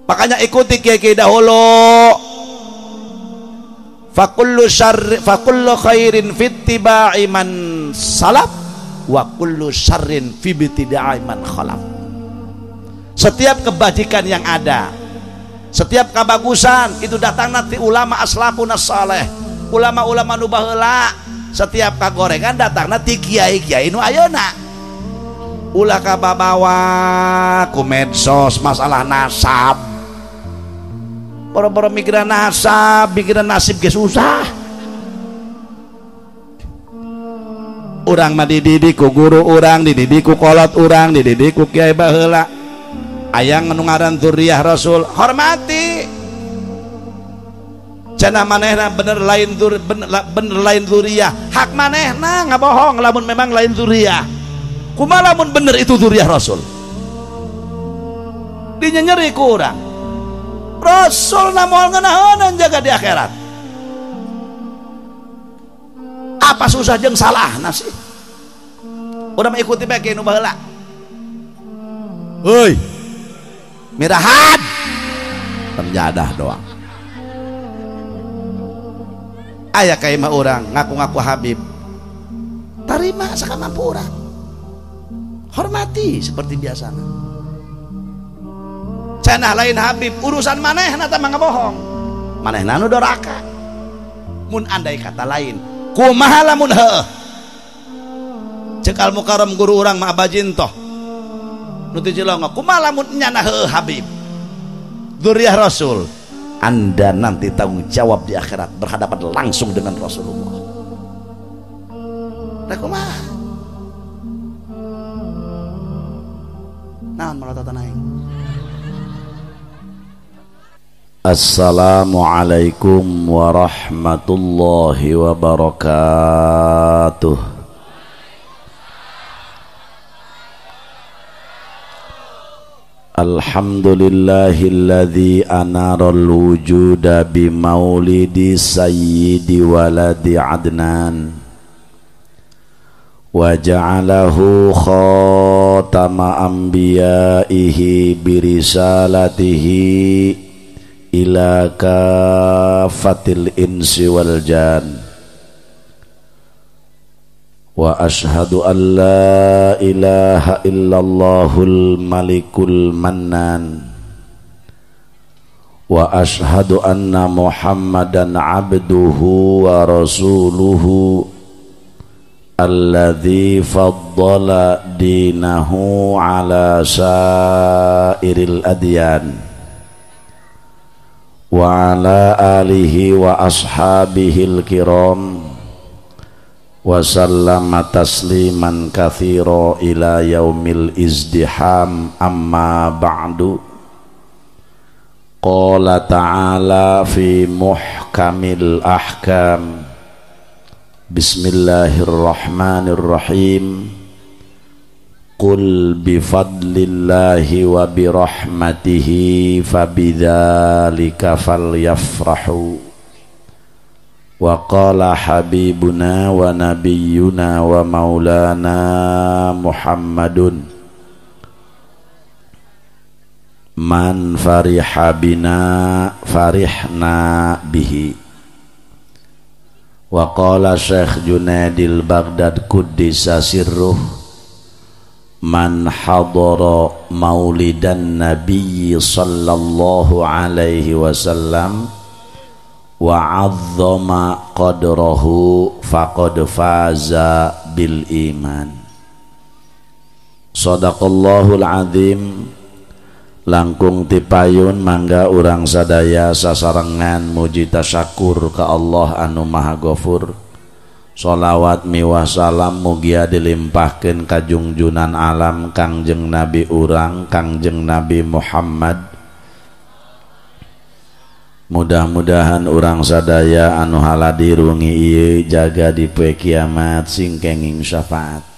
Makanya ikuti kiai-kiai dahulu. Fakullu syarri fakullu khairin fittiba'i man salaf wa kullu syarrin fi ibtida'i man khalaf. Setiap kebajikan yang ada, setiap kebagusan itu datang nanti ulama aslafun saleh, ulama-ulama nu baheula. Setiap kagorengan datang nanti kiai-kiai nu ayeuna. Ulah kababawa ku medsos masalah nasab. Boro-boro mikiran nasab, mikiran nasib ge susah. Urang mah dididik ku guru urang, dididik ku kolot urang, dididik ku kiai baheula. Aya nu ngaran dzurriyyah Rasul, hormati. Cenah manehna bener lain bener lain dzurriyyah, hak manehna ngabohong lamun memang lain dzurriyyah. Kumaha lamun bener itu dzurriyyah Rasul? Dinyenyeri ku urang. Rasul na moal ngeunaheun jaga di akhirat. Apa susah jeung salahna sih? Udah mengikuti bae nu baheula. Heuy. Mirahan. Terjadah doang. Aya ka imah urang ngaku-ngaku Habib. Tarima sakamampu urang. Hormati seperti biasana. Cenah lain Habib, urusan manehna teh mah ngabohong. Manehna nu doraka. Mun andai kata lain, kumaha lamun heueuh. Cek Al Mukarram guru urang mah Abajintoh. Nu ti Cilongok, kumaha lamun nyana heueuh Habib. Dzurriyyah Rasul. Anda nanti tanggung jawab di akhirat berhadapan langsung dengan Rasulullah. Rek kumaha? Naon malototan aing? Assalamualaikum warahmatullahi wabarakatuh. Alhamdulillahilladzi anaral wujuda bimaulidi sayyidi waladi Adnan wa ja'alahu khatama anbiya'ihi birisalatihi ila kafatil insi wal jan. Wa ashhadu an la ilaha illallahul malikul mannan. Wa ashhadu anna muhammadan abduhu wa rasuluhu alladzi faddala dinahu ala sairil adyan wa ala alihi wa ashabihil kiram wa sallama tasliman katsira ila yaumil izdiham. Amma ba'du. Qala ta'ala fi muhkamil ahkam. Bismillahirrahmanirrahim. Qul bifadlillahi wa birahmatihi fabidzalika falyafrahu. Wa qala habibuna wa nabiyyuna wa maulana Muhammadun man fariha bina farihna bihi. Wa qala Syekh Junaidil Baghdad kuddisa sirruh man hadara maulidan nabiyyi sallallahu alaihi wasallam wa 'azzama qadrahu faqad faza bil iman. Sadaqallahul azim. Langkung tipayun mangga urang sadaya sasarengan muji tasyakur ka Allah anu maha gofur. Sholawat miwah salam mugia dilimpahkeun ka jungjunan alam Kangjeng Nabi urang Kangjeng Nabi Muhammad. Mudah-mudahan urang sadaya anu haladir wengi ieu jaga di poe kiamat sing kenging syafaat.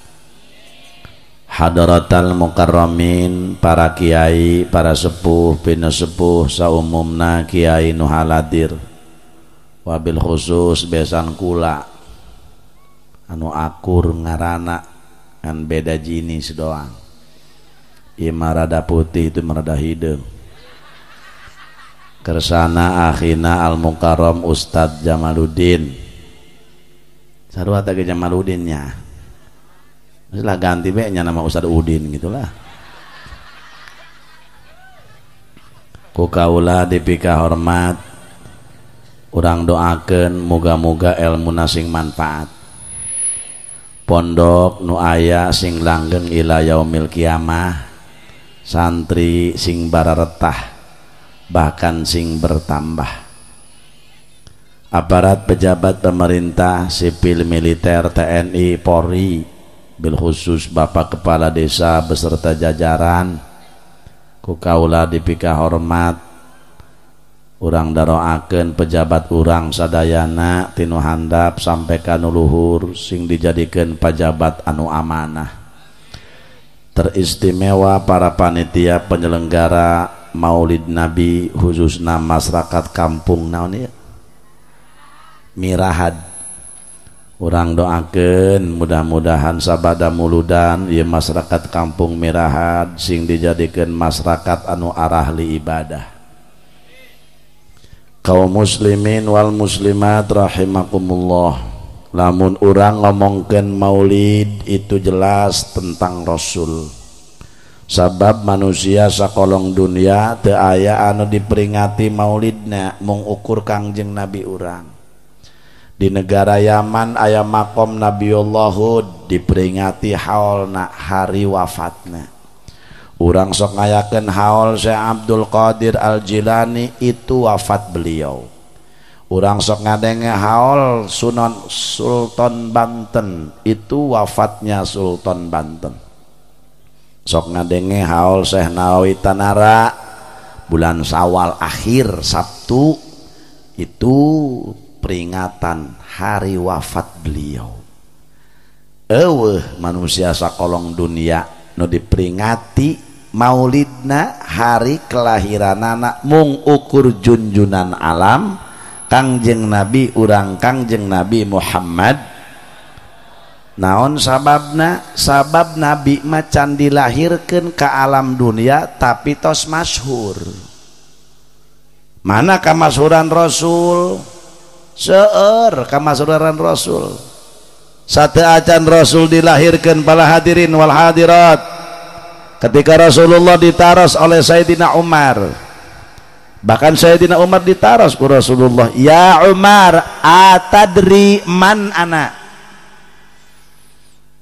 Hadratal mukarramin, para kiai, para sepuh, pinusepuh saumumna kiai nu haladir, wabil khusus besan kula anu akur ngarana kan beda jenis doang. Ieu mah rada putih itu mah rada hideung. Kersana akhina al mukarram Ustadz Jamaluddin. Sarua teh Jamaluddinnya. Lah ganti be nya nama Ustadz Udin gitulah. Ku kaula dipika hormat, urang doakeun muga-muga elmuna sing manfaat. Pondok nu aya sing langgeng ila yaumil kiamah, santri sing bararetah bahkan sing bertambah. Aparat pejabat pemerintah sipil militer TNI Polri bil khusus Bapak Kepala Desa beserta jajaran, ku kaula dipika hormat, urang daroakeun pejabat urang sadayana tinu handap sampai ka nu luhur sing dijadikeun pajabat anu amanah. Teristimewa para panitia penyelenggara Maulid Nabi khususna masyarakat kampung naon ieu Mirahad, urang doakeun mudah-mudahan sabada muludan ieu masyarakat kampung Mirahad sing dijadikeun masyarakat anu arahli ibadah. Kaum muslimin wal muslimat rahimakumullah, lamun urang ngomongkeun maulid itu jelas tentang Rasul. Sabab manusia sakolong dunia teu aya anu diperingati maulidna mung ukur Kangjeng Nabi urang. Di negara Yaman aya makom Nabiullah Hud diperingati haulna hari wafatna. Urang sok ngayakeun haul Syekh Abdul Qadir Al-Jilani itu wafat beliau. Urang sok ngadenge haul Sunan Sultan Banten itu wafatnya Sultan Banten. Sok ngadenge haul Syekh Nawawi Tanara bulan Syawal akhir Sabtu itu peringatan hari wafat beliau. Eueuh manusia sakolong dunia nu diperingati maulidna hari kelahiranana mung ukur junjunan alam Kangjeng Nabi urang Kangjeng Nabi Muhammad. Naon sababna? Sabab Nabi mah can dilahirkeun ka alam dunia tapi tos masyhur. Mana kamasyhuran Rasul? Seueur kamasyhuran Rasul. Sateuacan Rasul dilahirkeun para hadirin wal hadirat, ketika Rasulullah ditaros oleh Sayyidina Umar, bahkan Sayyidina Umar ditaros ku Rasulullah, ya Umar atadri man ana?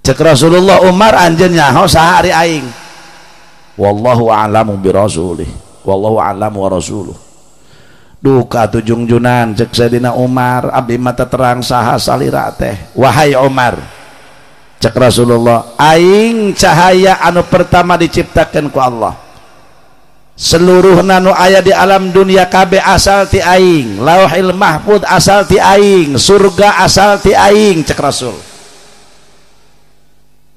Cek Rasulullah, Umar anjeun nyaho saha ari aing? Wallahu a'lamu bi rasulih, wallahu a'lamu wa rasuluh. Duka tujungjunan cek Sayyidina Umar, abdi mata terang saha salira teh. Wahai Umar, cek Rasulullah, aing cahaya anu pertama diciptakan ku Allah. Seluruh nanu aya di alam dunia kabeh asal ti aing, Lauhil Mahfud asal ti aing, surga asal ti aing, cek Rasul.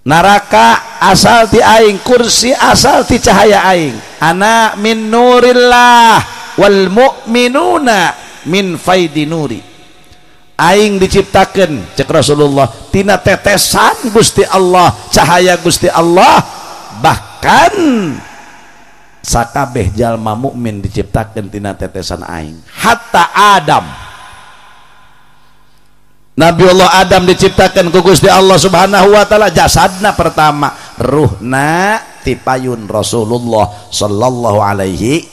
Neraka asal ti aing, kursi asal ti cahaya aing. Ana min nurillah wal mu'minuna min faidi nuri. Aing diciptakan cek Rasulullah tina tetesan Gusti Allah, cahaya Gusti Allah, bahkan sakabeh jalma mukmin diciptakan tina tetesan aing. Hatta Adam, Nabiullah Adam diciptakan ku Gusti Allah Subhanahu wa taala, jasadna pertama, ruhna tipayun Rasulullah sallallahu alaihi.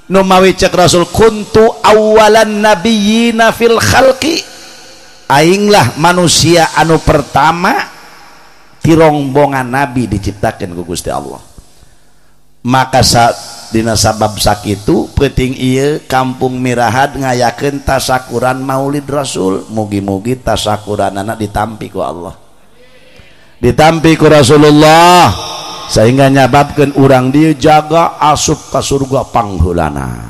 Numawi cek Rasul, kuntu awalan nabiyina fil khalqi, ainglah manusia anu pertama tirongbongan nabi diciptakan ku Gusti Allah. Maka dina sabab sakitu peuting ieu kampung Mirahad ngayakeun tasakuran Maulid Rasul. Mugi-mugi tasakuranana ditampi ku Allah, ditampi ku Rasulullah, sehingga nyababkeun urang dieu jaga asup ka surga pangheulana.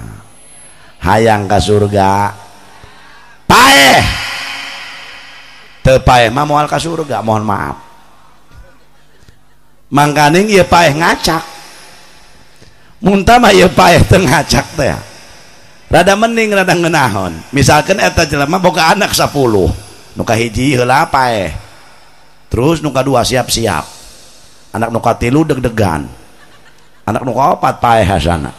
Hayang ka surga paeh, teu paeh mah moal ka surga, mohon maaf. Mangkaning ieu paeh ngacak, muntah mah ieu paeh teu ngacak teh rada mending rada ngeunahon. Misalkan eta jelema boga anak 10, nu kahiji heula paeh, terus nu kadua siap-siap, anak nu katilu deg-degan, anak nu kaopat paeh hasana.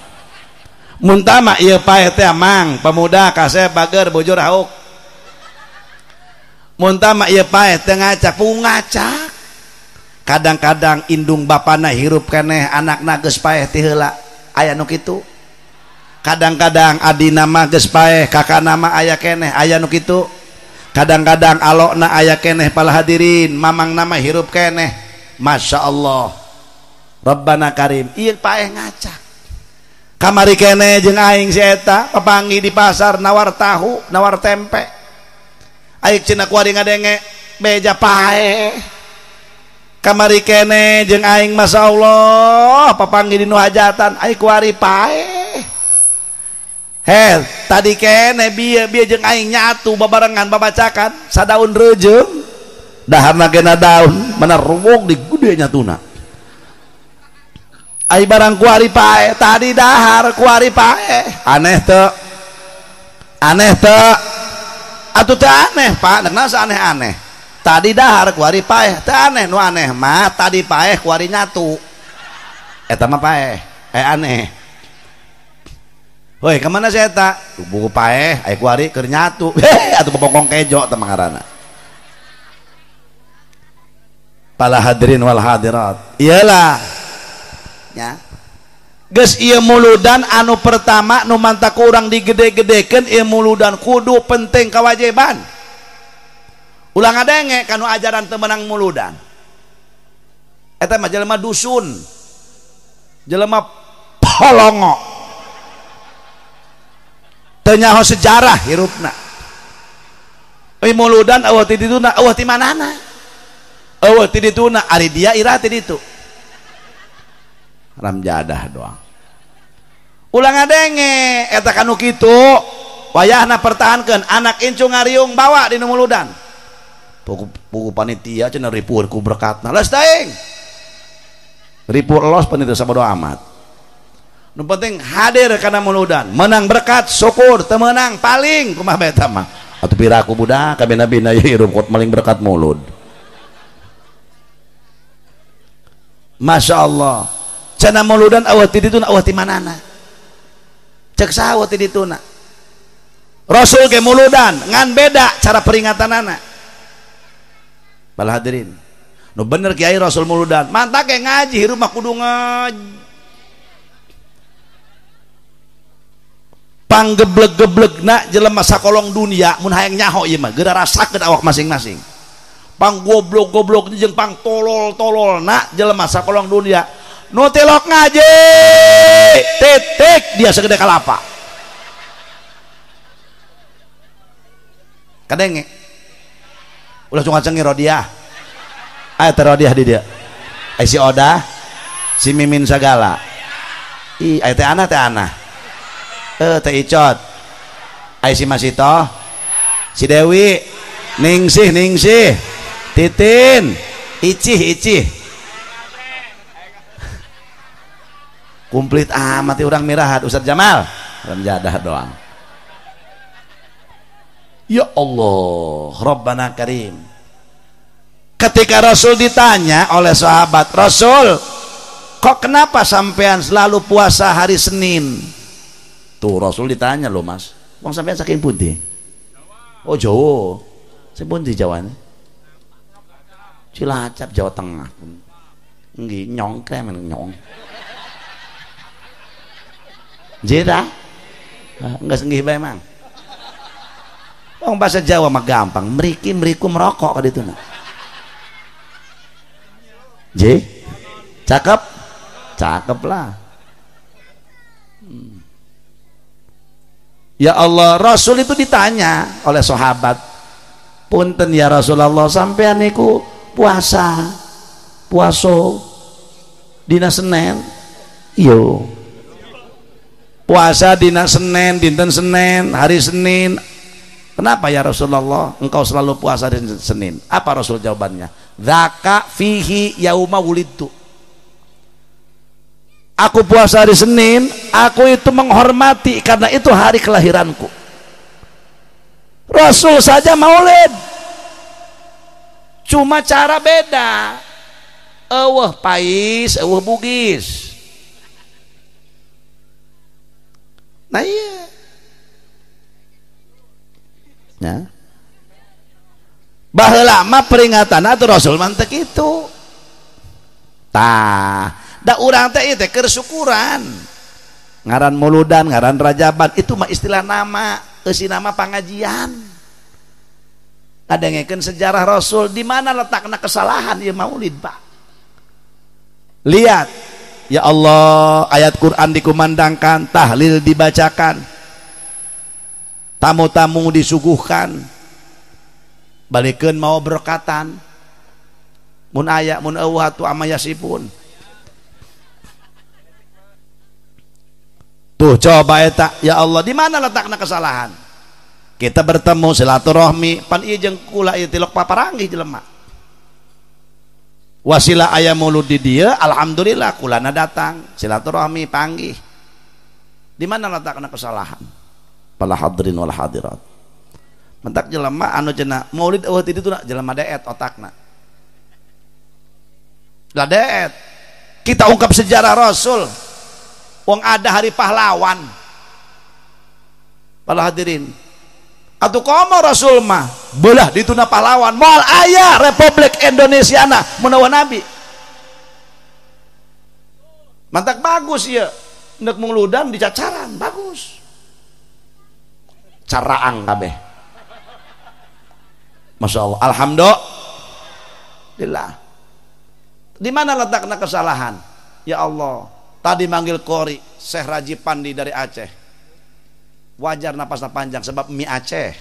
Muntama ieu paeh teh mang pemuda kasep bager bujur hauk. Muntama ieu paeh teh ngacak pungacak. Kadang-kadang indung bapana hirup keneh anakna geus paeh ti heula aya nu kitu. Kadang-kadang adina mah geus paeh kakana mah aya keneh aya nu kitu. Kadang-kadang alokna aya keneh pala hadirin mamangna mah hirup keneh. Masya Allah Rabbana Karim ieu paeh ngacak. Kamari keneh jeung aing si eta papanggih di pasar nawar tahu nawar tempe. Aing cenah kuari ngadenge beja paeh. Kamari kene jeung aing Masya Allah papanggih di nu hajatan aing kuari paeh. Heh tadi kene bieu bieu jeung aing nyatu babarengan babacakan sadaun reujeung daharna gena daun mana ruwog di gede nyatuna. Ai barang kuari paeh tadi dahar kuari paeh aneh teu aneh teu atuh teu aneh Pak nek aneh-aneh. Tadi dahar kuari paeh teu aneh nu aneh mah tadi paeh kuari nyatu eta mah paeh aneh. Woi kemana si eta buku paeh aya kuari keur nyatu atuh bobongkong kejo teh ngaranna. Pala hadirin wal hadirat iyalah nya geus ieu muludan anu pertama nu mantak urang digede-gedekeun ieu muludan kudu penting kawajiban. Ulah ngadenge kanu ajaran teu meunang muludan. Eta mah jelema dusun. Jelema polongo. Teu nyaho sejarah hirupna. Euy muludan eueuh ti dituna, eueuh ti manana. Eueuh ti dituna, ari dia ira ti ditu. Ramjadah doang. Ulah ngadenge eta kanu kitu, wayahna pertahankeun anak incu ngariung bawa dinu muludan. Puku panitia cenah ripuh ku berkatna leus teuing ripuh los panitia sabodo amat nu penting hadir kana muludan menang berkat syukur teu meunang paling kumaha bae eta mah atuh piraku budak kabina-bina ieu hirup kot maling berkat mulud. Masya Allah cenah muludan eueuh ti dituna eueuh ti manana cek saha eueuh ti dituna. Rasul ge muludan ngan beda cara peringatanana. Bala hadirin nu bener kiai Rasul muludan mantak ge ngaji hirup mah kudu ngaji panggebleg-geblegna jelema sakolong dunia mun hayang nyaho ieu mah geura rasakeun awak masing-masing. Pang goblok-goblok jeung pang tolol-tololna jelema sakolong dunia nu tilok ngaji titik dia segede kalapa kadenge. Ulah cuma cengi rodiah aya teh rodiah di dia aya si Odah si Mimin sagala ih aya teh Ana teh Ana teh Icot aya si Masito si Dewi Ningsih Ningsih Titin Icih Icih komplit amat urang mirahat Ustaz Jamal ramjadah doang. Ya Allah Rabbana Karim. Ketika Rasul ditanya oleh sahabat, Rasul kok kenapa sampean selalu puasa hari Senin? Tuh Rasul ditanya loh mas, wong sampean saking pundi? Oh Jawa. Sing pundi Jawane? Cilacap Jawa Tengah. Nggih nyong kremen nyong. Nggih ta? Enggak senggih bae mang. Wong bahasa Jawa mah gampang, mriki mriku merokok ka dituna. Nggih? Cakep? Cakep lah. Ya Allah, Rasul itu ditanya oleh sahabat, punten ya Rasulullah, sampean niku puasa, puaso dina Senin? Iyo. Puasa dina Senin, dinten Senin, hari Senin. Kenapa ya Rasulullah engkau selalu puasa di Senin? Apa Rasul jawabannya? Dzaka fihi yauma wulidtu. Aku puasa hari Senin, aku itu menghormati karena itu hari kelahiranku. Rasul saja maulid, cuma cara beda. Eueuh pais, eueuh bugis. Nah iya. Ya. Baheula mah peringatan atuh Rasul mah teu kitu. Tah, da urang teh ieu teh keur syukuran. Ngaran muludan, ngaran rajaban itu mah istilah nama, eusi nama pangajian. Ngadengekeun sejarah Rasul, di mana letakna kesalahan ieu maulid, Pak? Lihat, ya Allah, ayat Quran dikumandangkan, tahlil dibacakan, tamu-tamu disuguhkan, balikeun mau berkatan, mun aya mun eueuh atuh amayasipun. Tuh coba eta, ya Allah, di mana letakna kesalahan? Kita bertemu silaturahmi, pan ieu jeung kula ieu tilok paparanggih jelema. Wasilah aya mulud di dieu, alhamdulillah kulana datang, silaturahmi panggih. Di mana letakna kesalahan? Para hadirin wal hadirat. Mentak jelema anu cenah maulid eueuh ti ditu jelema deet otakna. Lah deet. Kita ungkap sejarah Rasul. Wong ada hari pahlawan. Para hadirin. Atuh komo Rasul mah belah dituna pahlawan, moal aya Republik Indonesiana menawa nabi. Mantak bagus ya, nek mungludan dicacaran bagus. Caraang kabeh. Masya Allah, alhamdulillah. Di mana letakna kesalahan? Ya Allah, tadi manggil Qori Syekh Raji Pandi dari Aceh. Wajar napasna panjang sebab mie Aceh.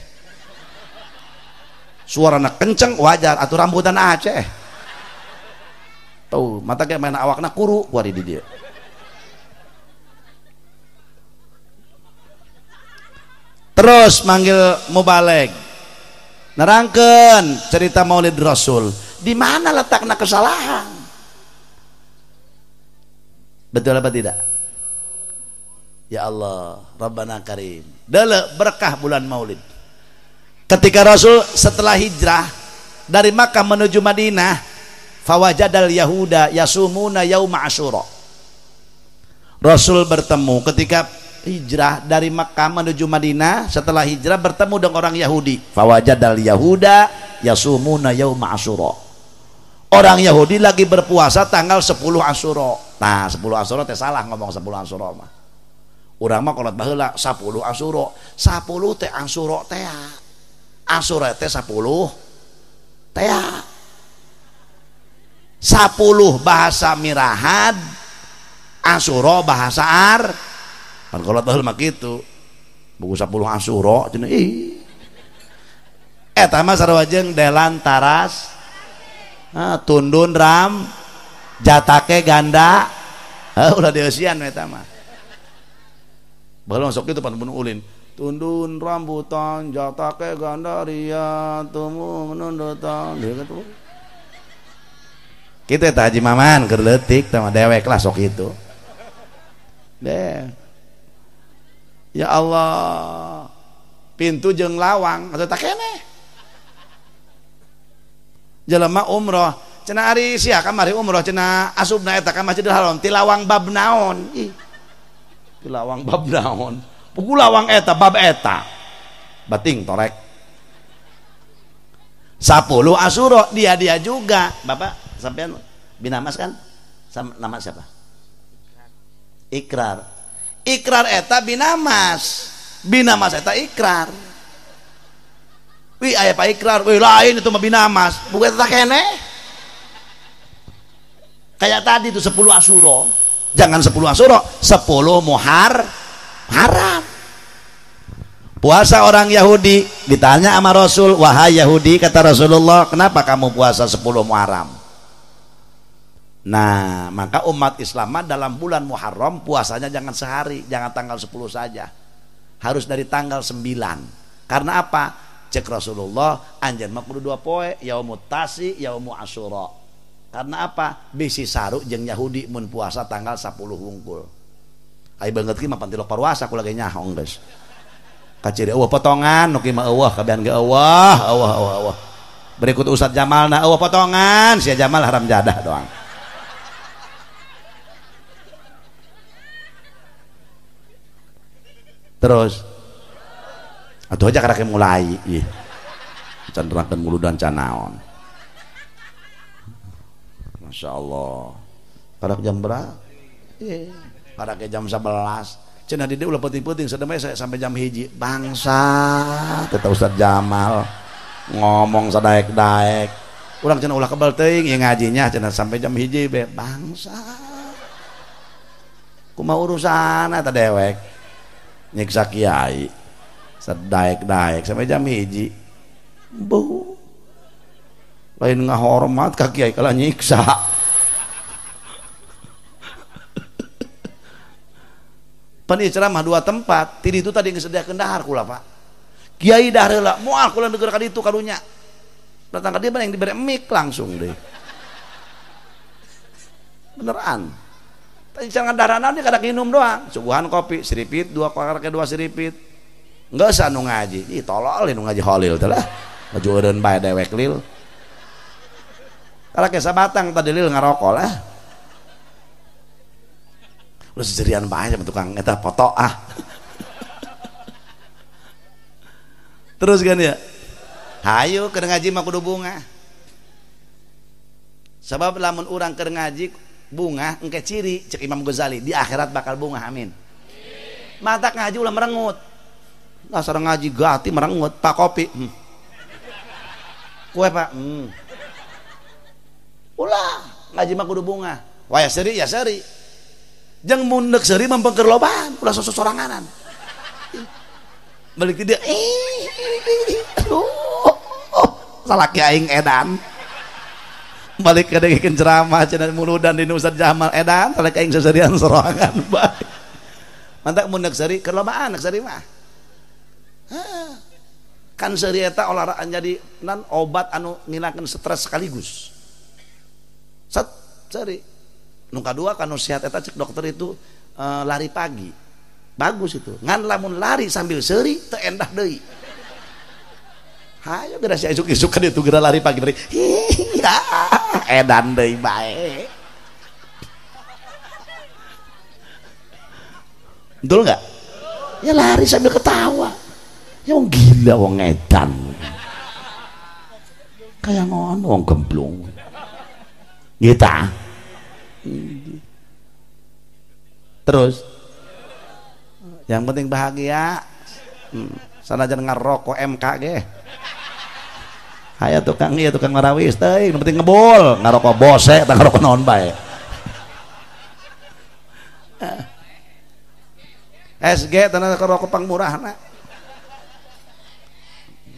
Suarana kenceng wajar atuh rambutan Aceh. Tuh, mata kayak main awakna kuru kuari di dia. Terus manggil mubaleg. Nerangkeun cerita Maulid Rasul. Di mana letakna kesalahan? Betul apa tidak? Ya Allah, Rabbana Karim. Dele berkah bulan Maulid. Ketika Rasul setelah hijrah dari Makkah menuju Madinah, fawajadal Yahuda yasumuna yauma Asyura. Rasul bertemu ketika hijrah dari Makkah menuju Madinah, setelah hijrah bertemu dengan orang Yahudi. Fawajadal Yahuda yasumuna yauma Asyura. Orang Yahudi lagi berpuasa tanggal 10 Asyura. Nah, 10 Asyura teh salah ngomong 10 Asyura mah. Urang mah kolot baheula 10 Asyura. 10 teh Asyura teh. Asyura teh 10 teh. 10 bahasa mirahad, Asyura bahasa ar. Pan kolot baheula mah kitu. Buku 10 Asyura cenah ih. Eta mah sarua jeung delan taras. Ah, tundun ram jatake ganda. Heuh ulah dieusian eta mah. Baheula masuk itu pan bunuh ulin. Tundun rambutan jatake gandaria tumu menundutan dia gitu. Kita eta Haji Maman keur leutik tah dewek lah sok itu. Deh. Ya Allah. Pintu jeung lawang atuh tak keneh. Jelema umroh cenah ari sia kamari umroh cenah asubna eta ka Masjidil Haram ti lawang bab naon? Ih. Ti lawang bab naon? Pugu lawang eta bab eta. Bating torek. 10 Asyura dia juga. Bapak sampean binamas kan? Sama, nama siapa? Ikrar. Ikrar eta binamas. Binamas eta ikrar. Wih aya Pak Ikrar, wih lain itu mah binamas. Bukan eta keneh. Kayak tadi itu 10 Asyura. Jangan 10 Asyura, 10 Muharram. Puasa orang Yahudi ditanya sama Rasul, wahai Yahudi, kata Rasulullah, kenapa kamu puasa 10 Muharram? Nah, maka umat Islam dalam bulan Muharram puasanya jangan sehari, jangan tanggal 10 saja. Harus dari tanggal 9. Karena apa? Cek Rasulullah, anjeun mah kudu 2 poe, yaumut tasi, yaumu Asyura. Karena apa? Bisi saru jeung Yahudi mun puasa tanggal 10 wungkul. Ai banget ki mah pantilok paruasa ku lagi nyahong geus. Kaciri eueuh potongan nu ki mah eueuh kabehan ge eueuh, eueuh eueuh eueuh. Berikut Ustaz Jamalna eueuh potongan, sia Jamal haram jadah doang. Terus atuh aja karek mulai ih. Can nerangkeun muludan can naon. Masya Allah. Karek jam berapa? Iya. Karek jam 11. Cenah di dieu ulah penting-penting sadamai saya sampai jam 1. Bangsa, teta Ustaz Jamal ngomong sadaek-daek. Urang cenah ulah kebal teuing ieu ngajinya cenah sampai jam 1 be. Bangsa. Kumaha urusan eta dewek? Nyiksa kiai. Sadaek-daek sampai jam 1. Bu. Lain ngahormat ka kiai kalah nyiksa. Pan ieu ceramah dua tempat, ti ditu tadi geus sediakeun dahar kula, Pak. Kiai dahar heula, moal kula neugeur ka ditu karunya. Datang ka dieu yang dibere mic langsung deh. Beneran. Tadi jangan dahar naon kada minum doang, suguhan kopi siripit dua karek dua siripit. Enggak usah nu ngaji. Ih tolol nu ngaji Khalil teh lah. Baju eureun bae dewek lil. Karek sabatang tadi lil ngarokok lah. Udah seserian bae sama tukang eta foto ah. Terus kan ya. Hayu keur ngaji mah kudu bunga. Sebab lamun urang keur ngaji bunga engke ciri cek Imam Ghazali di akhirat bakal bunga, amin. Matak ngaji ulah merengut. Dasar ngaji gati merengut, Pak kopi. Kue Pak. Ulah ngaji mah kudu bunga. Wah ya seri ya seri. Jeung mun deuk seuri mempengker loban, ulah sosok soranganan. Balik ti dieu, aduh, salaki aing edan. Balik ka dengkeun ceramah cenah muludan di Ustaz Jamal edan, salaki aing seserian sorangan bae. Mantak mun deuk seuri keur lobaan deuk seuri mah. Kan seuri eta olahraga jadi nan obat anu ngilangkeun stres sekaligus. Set seuri. Nu kadua kanu sehat eta cek dokter itu lari pagi. Bagus itu. Ngan lamun lari sambil seuri teu endah deui. Hayo geura si isuk-isuk ka ditu geura lari pagi bari. Edan deui bae. Betul enggak? Ya lari sambil ketawa. Ya wong gila wong edan. Kayak ngono wong gemblung. Nggih ta? Terus yang penting bahagia. Sanajan ngarokok MK ge. Hayo tukang ieu tukang marawis teuing, nu penting ngebul, ngarokok bose tah ngarokok naon bae. SG tanah ngarokok pangmurahna.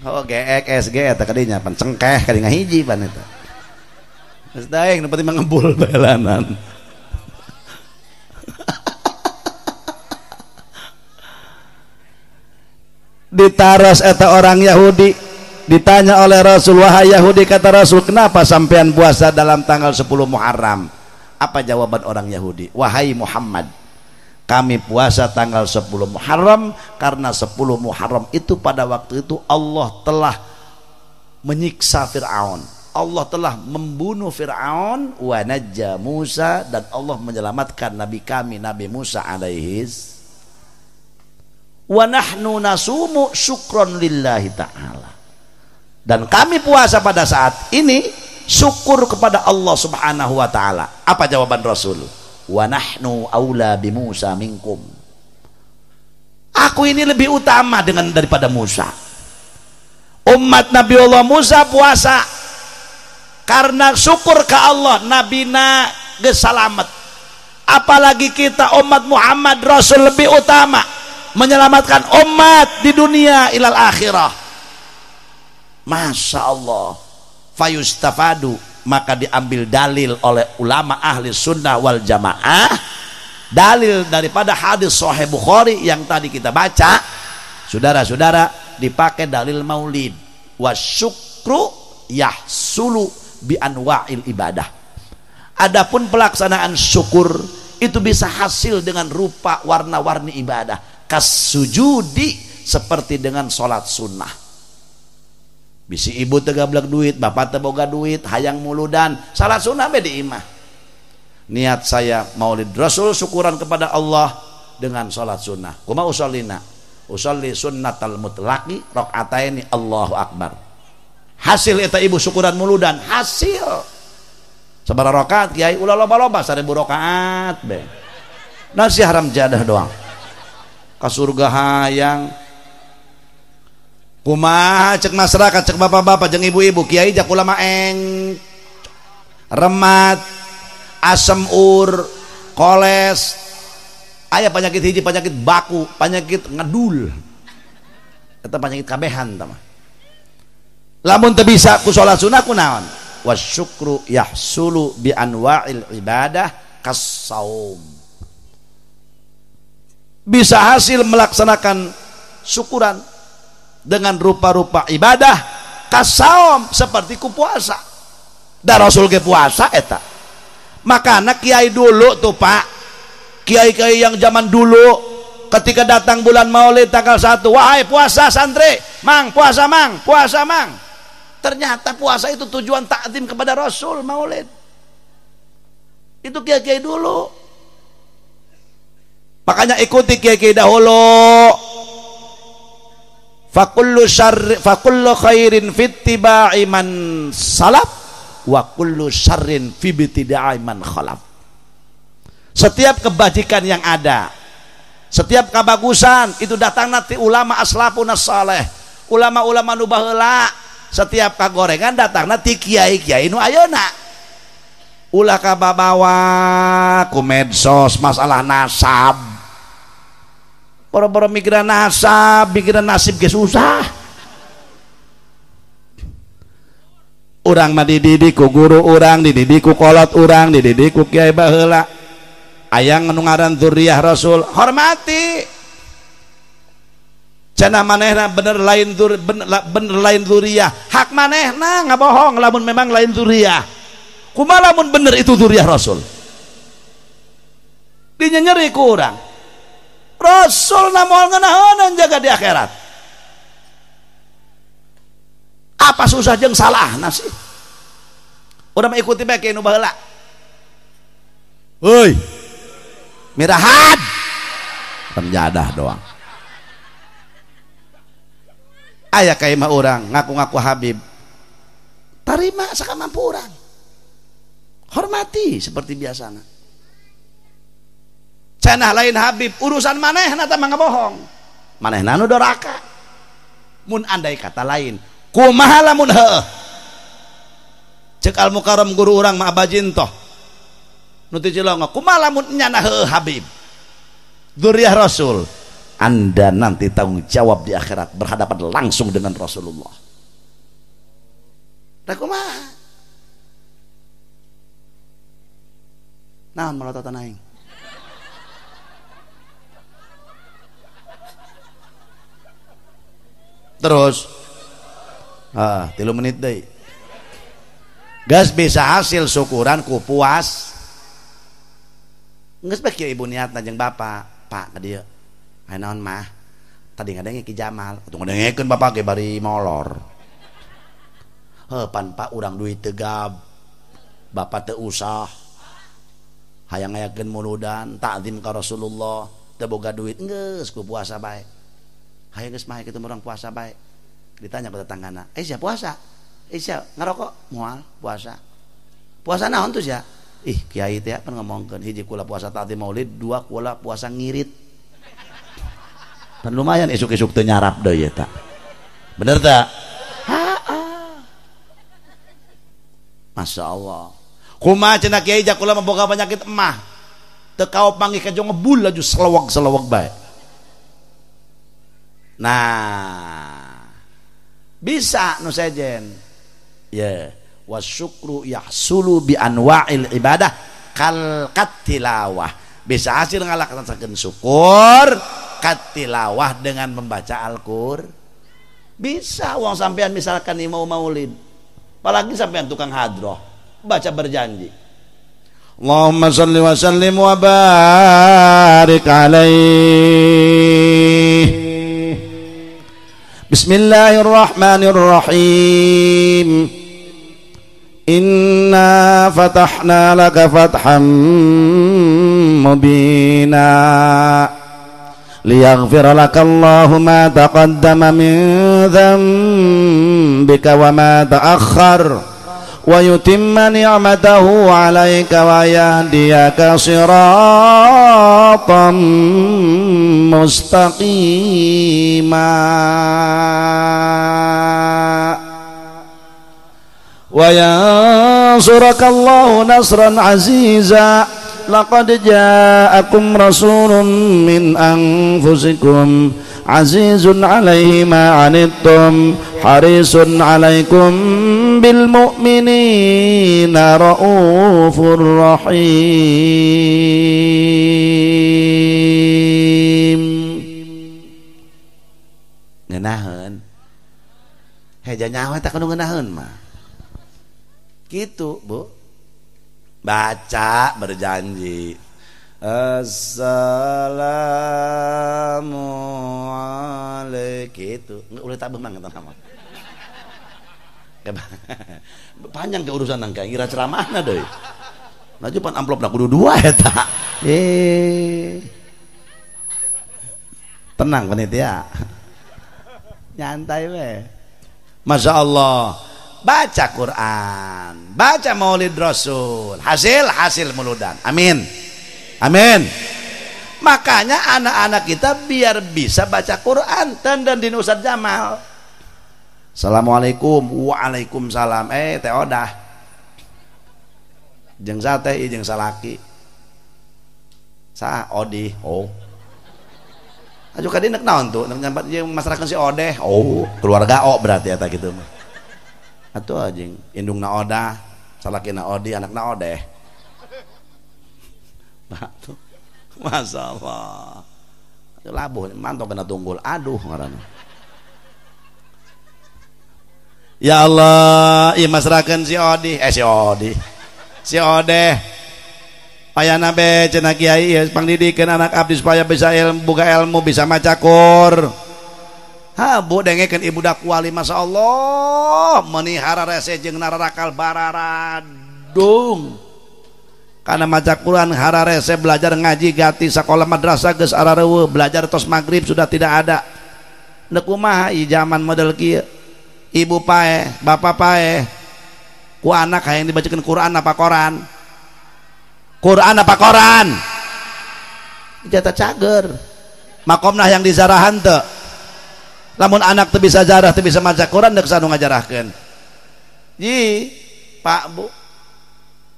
Oh GX SG eta kadinya pan cengkeh kadi ngahiji pan eta. Geus daeng nu penting ngebul balanan. Ditaros eta orang Yahudi, ditanya oleh Rasul, wahai Yahudi, kata Rasul, kenapa sampean puasa dalam tanggal 10 Muharram? Apa jawaban orang Yahudi? Wahai Muhammad, kami puasa tanggal 10 Muharram karena 10 Muharram itu pada waktu itu Allah telah menyiksa Fir'aun, Allah telah membunuh Fir'aun, wa najja Musa, dan Allah menyelamatkan nabi kami Nabi Musa alaihis. Wa nahnu nasumu syukron lillahi ta'ala, dan kami puasa pada saat ini syukur kepada Allah subhanahu wa ta'ala. Apa jawaban Rasul? Wa nahnu aula bi Musa minkum. Aku ini lebih utama dengan daripada Musa. Umat Nabi Allah Musa puasa karena syukur ke Allah, nabina geus salamet. Apalagi kita umat Muhammad, Rasul lebih utama menyelamatkan umat di dunia ilal akhirah. Masya Allah. Fayustafadu, maka diambil dalil oleh ulama ahli sunnah wal jamaah, dalil daripada hadis Sahih Bukhari yang tadi kita baca, saudara-saudara, dipakai dalil maulid. Wasyukru yahsulu bi anwa'il ibadah. Adapun pelaksanaan syukur itu bisa hasil dengan rupa warna-warni ibadah, kasujudi, seperti dengan sholat sunnah. Bisi ibu tegablek duit, bapak teboga duit, hayang muludan, salat sunnah be di imah. Niat saya maulid Rasul syukuran kepada Allah dengan sholat sunnah. Kumaha usolina? Usolli sunnatal mutlaqi rakaataini Allahu akbar. Hasil eta ibu syukuran muludan hasil. Sabaraha rakaat kiai ulah loba-loba 1000 rakaat be. Nasi haram jadah doang. Ka surga hayang. Kumaha cek masyarakat cek bapak-bapak jeung ibu-ibu kiai jak ulama eng remat asam ur koles aya penyakit hiji penyakit baku penyakit ngedul eta penyakit kabehan tah mah lamun teu bisa ku salat sunah ku naon wasyukru yahsulu bi anwa'il ibadah kas-saum bisa hasil melaksanakan syukuran dengan rupa-rupa ibadah kasaum seperti ku puasa da Rasul ge puasa eta makana kiai dulu tuh Pak kiai-kiai yang zaman dulu ketika datang bulan Maulid tanggal 1 wahai puasa santri mang puasa mang puasa mang ternyata puasa itu tujuan takzim kepada Rasul Maulid itu kiai-kiai dulu makanya ikuti kiai-kiai dahulu fakullu syarri fakullu khairin fittiba'i man salaf wa kullu syarrin fi ibtida'i man khalaf. Setiap kebajikan yang ada, setiap kebagusan itu datang nanti ulama aslafun saleh, ulama-ulama nu baheula, setiap kagorengan datang nanti kiai-kiai nu ayeuna. Ulah kababawa ku medsos masalah nasab. Boro-boro mikiran nasab, mikiran nasib ge susah. Urang mah dididik ku guru urang, dididik ku kolot urang, dididik ku kiai baheula. Ayang nu ngaran dzurriyyah Rasul, hormati. Cenah manehna bener lain bener lain dzurriyyah, hak manehna ngabohong lamun memang lain dzurriyyah. Kumaha lamun bener itu dzurriyyah Rasul? Dinyenyeri ku urang. Rasul na moal ngeunaheun jaga di akhirat. Apa susah jeung salahna sih? Urang mah ikuti bae nu baheula. Heuy. Mirahan. Penjadah doang. Aya ka imah urang ngaku-ngaku Habib. Tarima sakamampu urang. Hormati seperti biasana. Cenah lain Habib, urusan manehna tah mah ngabohong. Manehna nu doraka. Mun andai kata lain, kumaha lamun heueuh. Cek Al Mukarram guru urang mah abajin toh. Nu ti Cilongo, kumaha lamun nyana heueuh Habib. Dzurriyyah Rasul. Anda nanti tanggung jawab di akhirat berhadapan langsung dengan Rasulullah. Rek kumaha? Naon malototan aing? Terus 3 menit deui. Geus bisa hasil syukuran ku puas. Geus bae kieu ibu niatna jeung bapak, Pak ka dieu. Aya naon mah? Tadi ngadenge Ki Jamal, atuh ngadengekeun bapak ge bari molor. Heuh pan Pak urang duit teu gab. Bapak teu usah. Hayang ngayakeun muludan, takzim ka Rasulullah, teu boga duit geus ku puasa bae. Hayang geus mah kitu urang puasa bae. Ditanya ku tetanggana, "Eh sia puasa? Eh sia ngarokok?" "Moal, puasa." "Puasa naon tuh sia?" "Ih, kiai teh pan ngomongkeun hiji kula puasa takzim Maulid, dua kula puasa ngirit." Pan lumayan isuk-isuk teu nyarap deui eta. Bener teu? Heeh. Masya Allah. Kumaha cenah kiai jak kula mah boga penyakit emah. Teu kaop manggih ka jong ngebul laju seleweg-seleweg bae. Nah, bisa nu sejen. Ya, wasyukru yahsulu bi anwa'il ibadah kal katilawah. Bisa hasil ngalaksanakeun syukur katilawah dengan membaca Al-Qur'an. Bisa wong sampean misalkan mau maulid. Apalagi sampean tukang hadroh, baca berjanji. Allahumma shalli wa sallim wa barik alaihi. Bismillahirrahmanirrahim. Inna fatahna laka fatham mubina. Liyaghfira lakallahu ma taqaddama min dzambika wa ma ta'akhkhar wa yutimma ni'matahu 'alaika wa yahdiyaka siratan mustaqima wa yansuraka Allahu nasran 'aziza. Laqad ja'akum rasulun min anfusikum azizun 'alaihi ma 'anittum harisun 'alaikum bil mu'minina raufur rahim. Ngeunaheun heja nyaho eta kudu ngeunaheun mah kitu, Bu. Baca berjanji assalamualaikum gitu. Ulah tak bemang eta mah. Panjang ke urusan nangka ngira ceramahna deui. Laju pan amplopna kudu dua eta. Tenang panitia. Nyantai we. Masya Allah. Baca Quran, baca Maulid Rasul, hasil muludan. Amin, amin. Makanya anak-anak kita biar bisa baca Quran dan di Ustaz Jamal. Assalamualaikum, waalaikumsalam. Teh odah. Jeung sate, jeung salaki. Sa odi, oh. Aju ka dieu naon tuh? Nek jeung masyarakat si odeh. Oh, keluarga o berarti eta kitu mah. Atuh anjing indungna odah, salakina odi, anakna odeh. Batu. Masyaallah. Labuh mantong kena tunggul. Aduh ngaranna. Ya Allah, ieu masrakeun si odi, si odi. Si odeh. Payana be cenah kiai ieu pangdidikeun anak abdi supaya bisa ilmu, buka ilmu, bisa maca Quran. Ha bu dengekeun ibu dakwali masyaallah meuni hararese jeung nararakal bararadung. Kana maca Quran hararese belajar ngaji gati sakola madrasah geus arareuweuh belajar tos magrib sudah tidak ada. Neuk kumaha ieu zaman model kieu. Ibu paeh, bapak paeh. Ku anak hayang dibacakeun Quran apa koran? Quran apa koran? Jatah cager. Makomna yang dizarahan teu. Lamun anak teu bisa jarah teu bisa maca Quran deuk sanu ngajarahkeun. Ji, Pak Bu.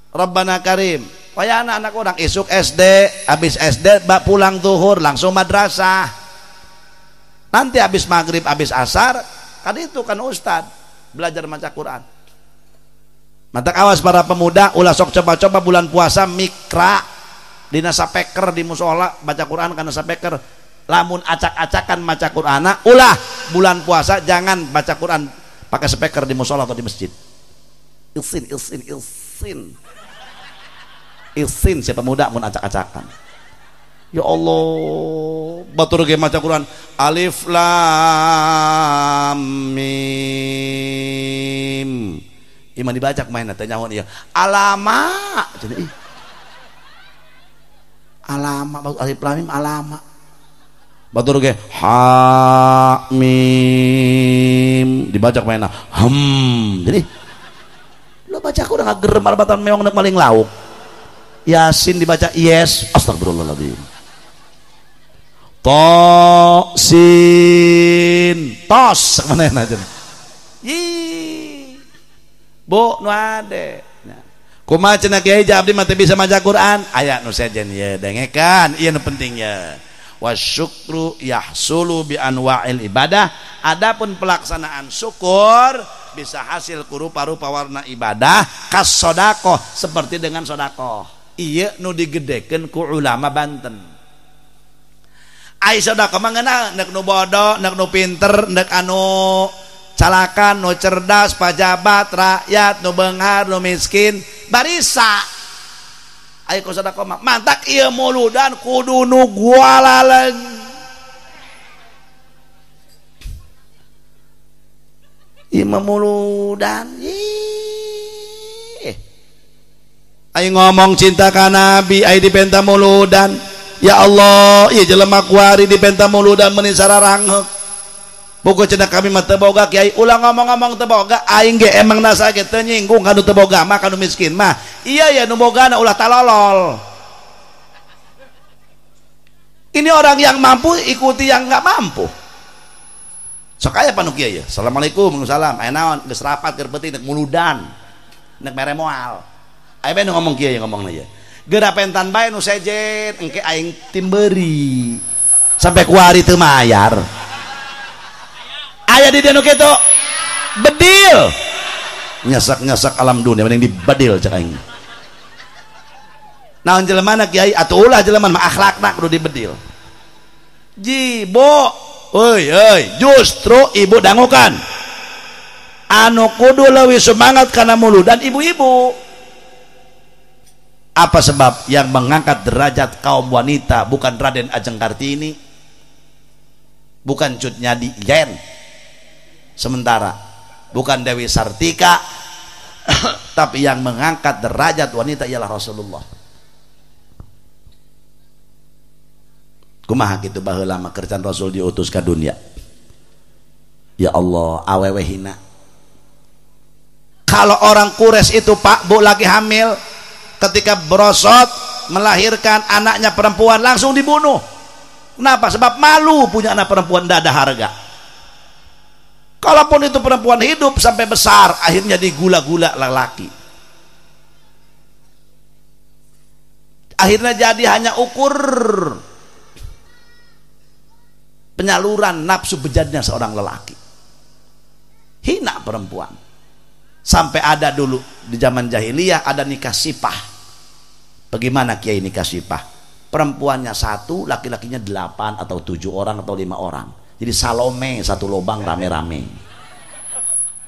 Rabbana Karim. Waya anak-anak orang isuk SD, habis SD bak pulang zuhur langsung madrasah. Nanti habis maghrib, habis asar, kan itu kan ustad belajar maca Quran. Mantak awas para pemuda ulah sok coba-coba bulan puasa mikra dina sapeker di musola baca Quran kana sapeker. Lamun acak-acakan maca Qur'ana ulah bulan puasa jangan baca Quran pakai speaker di musola atau di masjid. Ilsin ilsin ilsin ilsin siapa muda mun acak-acakan. Ya Allah, batur ge maca Quran alif lam mim. Iman dibaca kumaha teh nyaho ieu. Alama cenah ih. Alama alif lam mim alama. Batur ge ha mim dibaca kumaha hem. Jadi lo baca aku udah ngagerem arbatan meong nek maling lauk. Yasin dibaca yes, astagfirullahaladzim. To sin tos mana aja. Ih. Bu nu ade. Kumaha cenah kiai abdi mah teu bisa maca Quran? Aya nu sejen ieu dengekan, ieu nu penting ye. Wasyukru yahsulu bi anwa'il ibadah. Adapun pelaksanaan syukur bisa hasil ku rupa-rupa warna ibadah kas sodakoh seperti dengan sodakoh. Iya nu digedekeun ku ulama Banten. Ai sodakoh mah ngeunah nek nu bodoh, nek nu pinter, nek anu calakan, nu cerdas, pajabat, rakyat, nu beunghar, nu miskin, barisa. Ayo ku sodakoh mah mantak ieu muludan kudu nu gualaleng. Ieu mah muludan. Ih. Ayo ngomong cinta ka Nabi, ayo dipenta muludan. Ya Allah, ieu jelema kuari dipenta muludan meuni sararangheuk. Buku cenah kami mah teu boga kiai, ulah ngomong-ngomong teu boga, aing ge emang nasa ge teu nyinggung kanu teu boga mah kanu miskin mah. Iya ya nu bogana ulah talolol. Ini orang yang mampu ikuti yang nggak mampu. Sok aya panu kiai ya. Assalamualaikum, waalaikumsalam. Aya naon geus rapat keur peuting nek muludan. Nek mere moal. Aya bae nu ngomong kiai ngomongna ye. Geura pentan bae nu sejen engke aing timberi. Sampai kuari teu mayar. Aya di dieu nu kitu. Bedil. Nyasak-nyasak alam dunia mending dibedil cek aing. Naon jelemana kiai atuh ulah jelema mah akhlakna kudu dibedil. Jibo. Oi, oi, justru ibu dangukan anu kudu leuwih semangat kana muludan ibu-ibu. Apa sebab yang mengangkat derajat kaum wanita bukan Raden Ajeng Kartini, bukan Cut Nyadi Yen, sementara bukan Dewi Sartika, tapi yang mengangkat derajat wanita ialah Rasulullah. Kumaha kitu baheula mah kerjaan Rasul diutus ka dunia. Ya Allah, awewe hina. Kalau orang Quraisy itu Pak, Bu lagi hamil, ketika berosot melahirkan anaknya perempuan langsung dibunuh. Kenapa? Sebab malu punya anak perempuan, tidak ada harga. Kalaupun itu perempuan hidup sampai besar, akhirnya digula-gula lelaki. Akhirnya jadi hanya ukur penyaluran nafsu bejatnya seorang lelaki. Hina perempuan. Sampai ada dulu di zaman jahiliyah ada nikah sipah. Bagaimana kiai nikah sipah? Perempuannya satu, laki-lakinya 8 atau 7 orang atau 5 orang. Jadi Salome satu lobang rame-rame.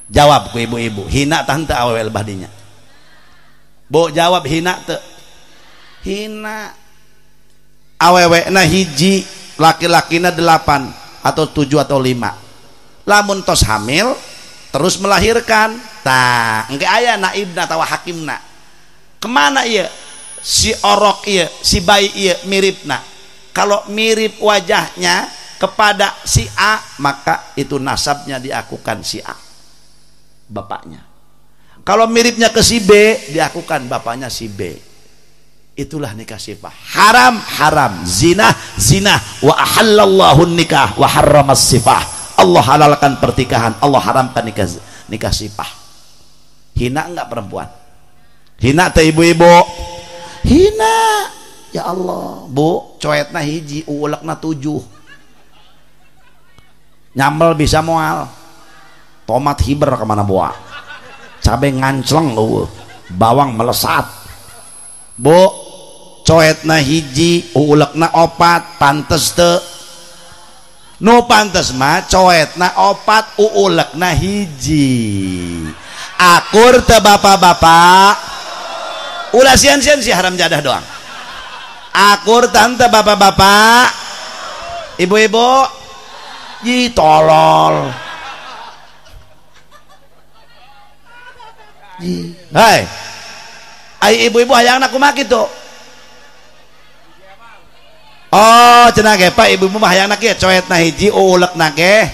Jawab ku ibu-ibu, hina tante awewe lebah dinya? Bu jawab hina teu? Hina. Awewe na hiji, laki-lakina 8 atau 7 atau 5. Lamun tos hamil terus melahirkan, tah engke aya naibna atawa hakimna. Kemana ieu? Si orok ieu, si bayi ieu miripna. Kalau mirip wajahnya kepada si A, maka itu nasabnya diakukan si A, bapaknya. Kalau miripnya ke si B, diakukan bapaknya si B. Itulah nikah sifah. Haram, haram. Zina, zina. Wa ahallallahu nikah wa harramas sifah. Allah halalkan pertikahan, Allah haramkan nikah sifah. Hina enggak perempuan? Hina teh ibu-ibu? Hina. Ya Allah, Bu, coetna hiji, uulekna 7. Nyambel bisa moal. Tomat hiber kemana buah. Cabe ngancleng eueuh. Bawang melesat. Bu, coetna hiji, uulekna 4, pantes teu? Nu pantes mah coetna 4, uulekna 1. Akur teu bapak-bapak? Ulah sieun-sieun si haram jadah doang. Akur tante bapak-bapak? Ibu-ibu? Ih tolol. Hai. Ai ibu-ibu hayangna kumaha kitu? Oh, cenah ge Pak, ibu-ibu mah hayangna kieu coetna 1, uulekna ge.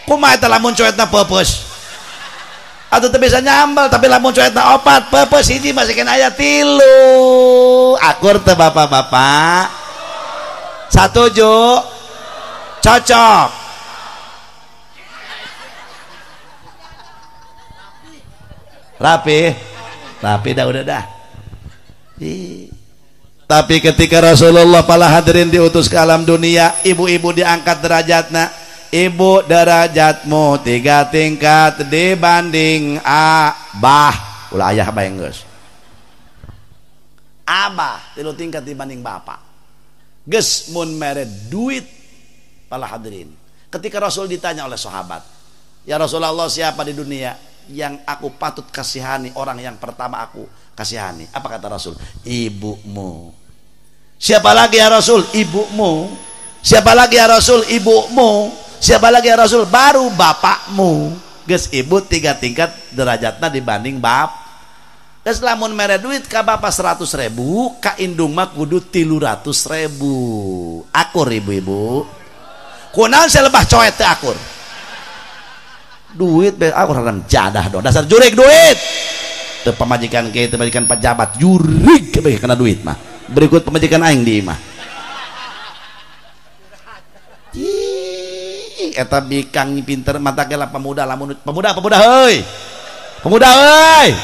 Kumaha eta lamun coetna peupeus? Atuh teu bisa nyambel, tapi lamun coetna 4, peupeus 1 masih kena aya 3. Akur teu bapak-bapak? Satuju? Cocok. Rapi? Rapi dah, udah dah. Tapi ketika Rasulullah para hadirin diutus ke alam dunia, ibu-ibu diangkat derajatna. Ibu derajatmu 3 tingkat dibanding abah. Ulah ayah bae geus. Abah 3 tingkat dibanding bapak. Geus mun mere duit para hadirin. Ketika Rasul ditanya oleh sahabat, ya Rasulullah, siapa di dunia yang aku patut kasihani, orang yang pertama aku kasihani? Apa kata Rasul? Ibumu. Siapa lagi ya Rasul? Ibumu. Siapa lagi ya Rasul? Ibumu. Siapa lagi ya Rasul? Baru bapakmu. Geus ibu 3 tingkat derajatna dibanding bap. Geus lamun mere duit ka bapak 100.000, ka indung mah kudu 300.000. Akur ibu-ibu. Kunaon selebah coet teh akur. Duit be akur haram jadah dong. Dasar jurig duit. Teu pamajikan kieu, teu pamajikan pejabat jurig kabeh kana duit mah. Berikut pamajikan aing di imah. Eta bikang pinter mata ge lah pemuda lamun pemuda pemuda heuy. Pemuda heuy.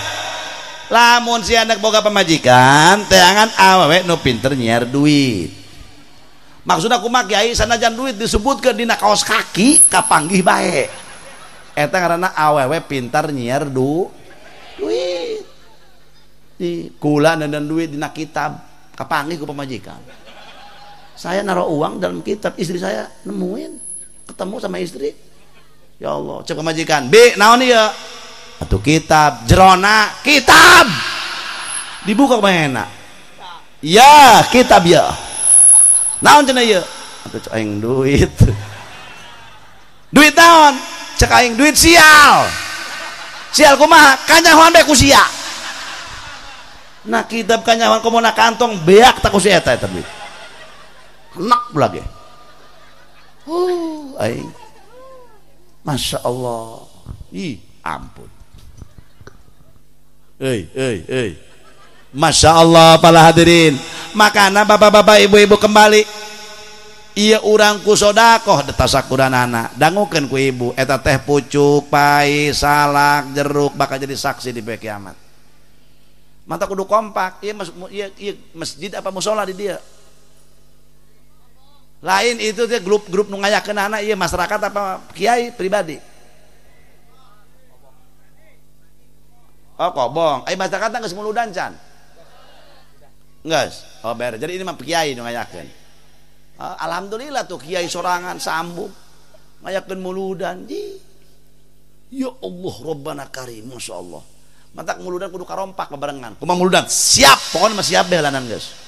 Lamun si anak boga pamajikan teangan awewe nu pinter nyiar duit. Maksudna kumaha kiai sanajan duit disebutkeun dina kaos kaki kapanggih bae. Eta ngaranna awewe pintar nyiar duit. Di kula dan duit dina kitab kapanggih ku pamajikan. Saya naruh uang dalam kitab, istri saya nemuin. Ketemu sama istri. Ya Allah, cek pamajikan, "Bi, naon ieu?" Atuh kitab, jerona kitab. Dibuka kumaha? Ya, kitab ya. Naon cenah ieu? Atuh cek aing duit. Duit naon? Cek aing duit sial. Sial kumaha? Kanyahoan bae ku sia. Nah kitab kanyahoan komo na kantong beak tak ku si eta eta duit. Enak lagi. Aing. Masya Allah. Ih, ampun. Ei, ei, ei. Masya Allah para hadirin. Makana bapak-bapak ibu-ibu kembali. Iya urang ku sodakoh detasakuranana. Dangukeun ku ibu eta teh pucuk, pai, salak, jeruk bakal jadi saksi di poe kiamat. Mata kudu kompak. Iya, iya masjid apa musola di dia? Lain itu dia grup-grup nu ngayakeun anak iya masyarakat apa kiai pribadi? Oh kobong, ai masyarakat geus muludan can? Geus. Oh beres. Jadi ini mah kiai nu ngayakeun. Alhamdulillah tuh kiai sorangan sambung ngayakeun muludan. Ya Allah Rabbana karim, masyaallah. Matak muludan kudu karompak bebarengan. Kumaha muludan? Siap, pokoknya mah siap behelanan geus.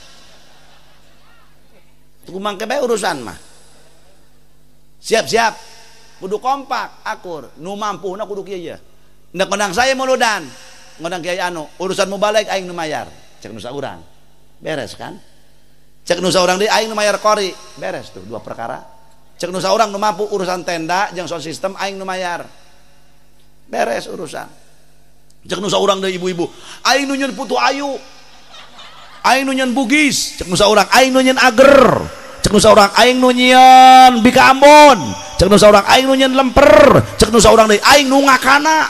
Kumang kebe urusan mah. Siap-siap. Kudu kompak, akur. Nu mampuhna kudu kieu ye. Ndek ngondang saya muludan, ngondang kiai anu, urusan mubalig aing nu mayar. Cek nu saurang. Beres kan? Cek nu saurang deui aing nu mayar kori. Beres tuh dua perkara. Cek nu saurang nu mampu urusan tenda jeung sound system aing nu mayar. Beres urusan. Cek nu saurang deui ibu-ibu, aing nu nyeun putu ayu. Aing nu nyeun Bugis, cek nu saurang aing nu nyeun ager. Cek nu saurang aing nu nyieun Bika Ambon, cek nu saurang aing nu nyieun lemper, cek nu saurang deui aing nu ngakana.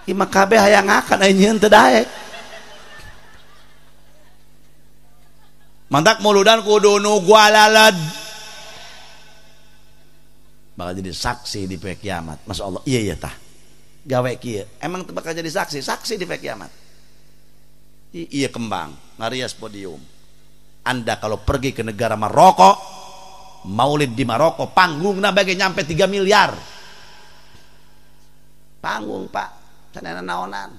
Ieu mah kabeh hayang ngakan aing nyieun teu daek. Mantak muludan kudu nu gualalad. Bakal jadi saksi di poe kiamat. Masyaallah, iya iya tah. Gawe kieu, emang teu bakal jadi saksi, saksi di poe kiamat. Iya kembang, ngarias podium. Anda kalau pergi ke negara Maroko, maulid di Maroko, panggungna bagi nyampe 3 miliar. Panggung pak, sanana naonan.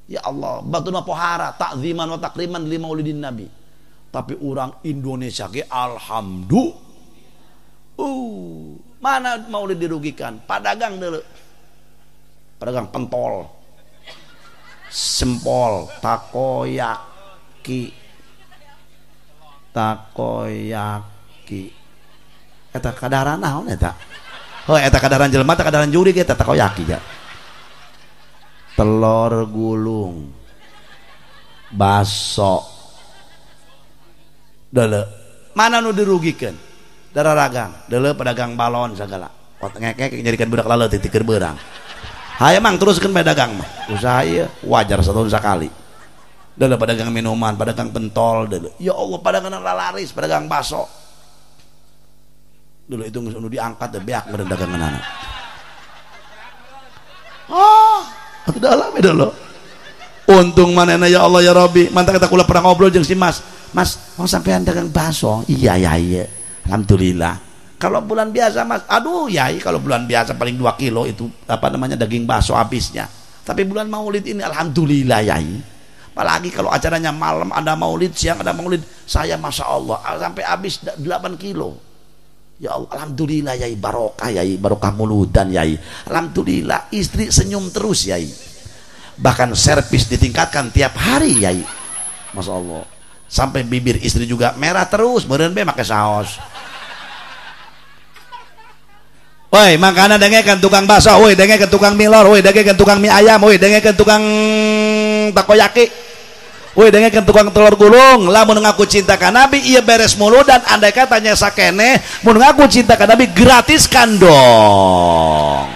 Ya Allah, batuna pohara, takziman wa takriman li maulidin Nabi. Tapi orang Indonesia ge alhamdulillah. Mana maulid dirugikan? Padagang dulu. Pedagang pentol, sempol, takoyaki, takoyaki. Eta kadaran naon eta? Heuh eta kadaran jelema, eta kadaran jurig eta takoyaki ja. Telur gulung, baso. Deuleu, mana nu dirugikan? Dararagang, deuleu pedagang balon segala. Ot ngekek nyarikan budak laleutik teu beurang. Hayang mang teruskeun bae dagang mah. Usaha ieu wajar setahun sekali. Deuleu pedagang minuman, pedagang pentol deuleu. Ya Allah pedagang lalaris, pedagang baso. Dulu itu geus nu diangkat teh beak meureun daganganana. Oh, atuh dalam deuleu. Untung manehna ya Allah ya Rabbi. Mantak eta kula pernah ngobrol jeung si Mas. Mas, mau sampean dagang baso? Iya ya iya. Alhamdulillah. Kalau bulan biasa Mas, aduh yai kalau bulan biasa paling 2 kilo itu apa namanya daging bakso habisnya. Tapi bulan maulid ini alhamdulillah yai. Apalagi kalau acaranya malam ada maulid, siang ada maulid, saya masya Allah sampai habis 8 kilo. Ya Allah, alhamdulillah yai, barokah yai, barokah muludan yai. Alhamdulillah istri senyum terus yai. Bahkan servis ditingkatkan tiap hari yai. Masya Allah. Sampai bibir istri juga merah terus, meureun be make saos. Woi, makana dengekeun tukang bakso, woi dengekeun tukang milor, woi dengekeun tukang mie ayam, woi dengekeun tukang takoyaki. Woi dengekeun tukang telur gulung, lamun ngaku cinta ka Nabi ieu beres muludan, andai katanya sakene mun ngaku cinta ka Nabi gratiskan dong.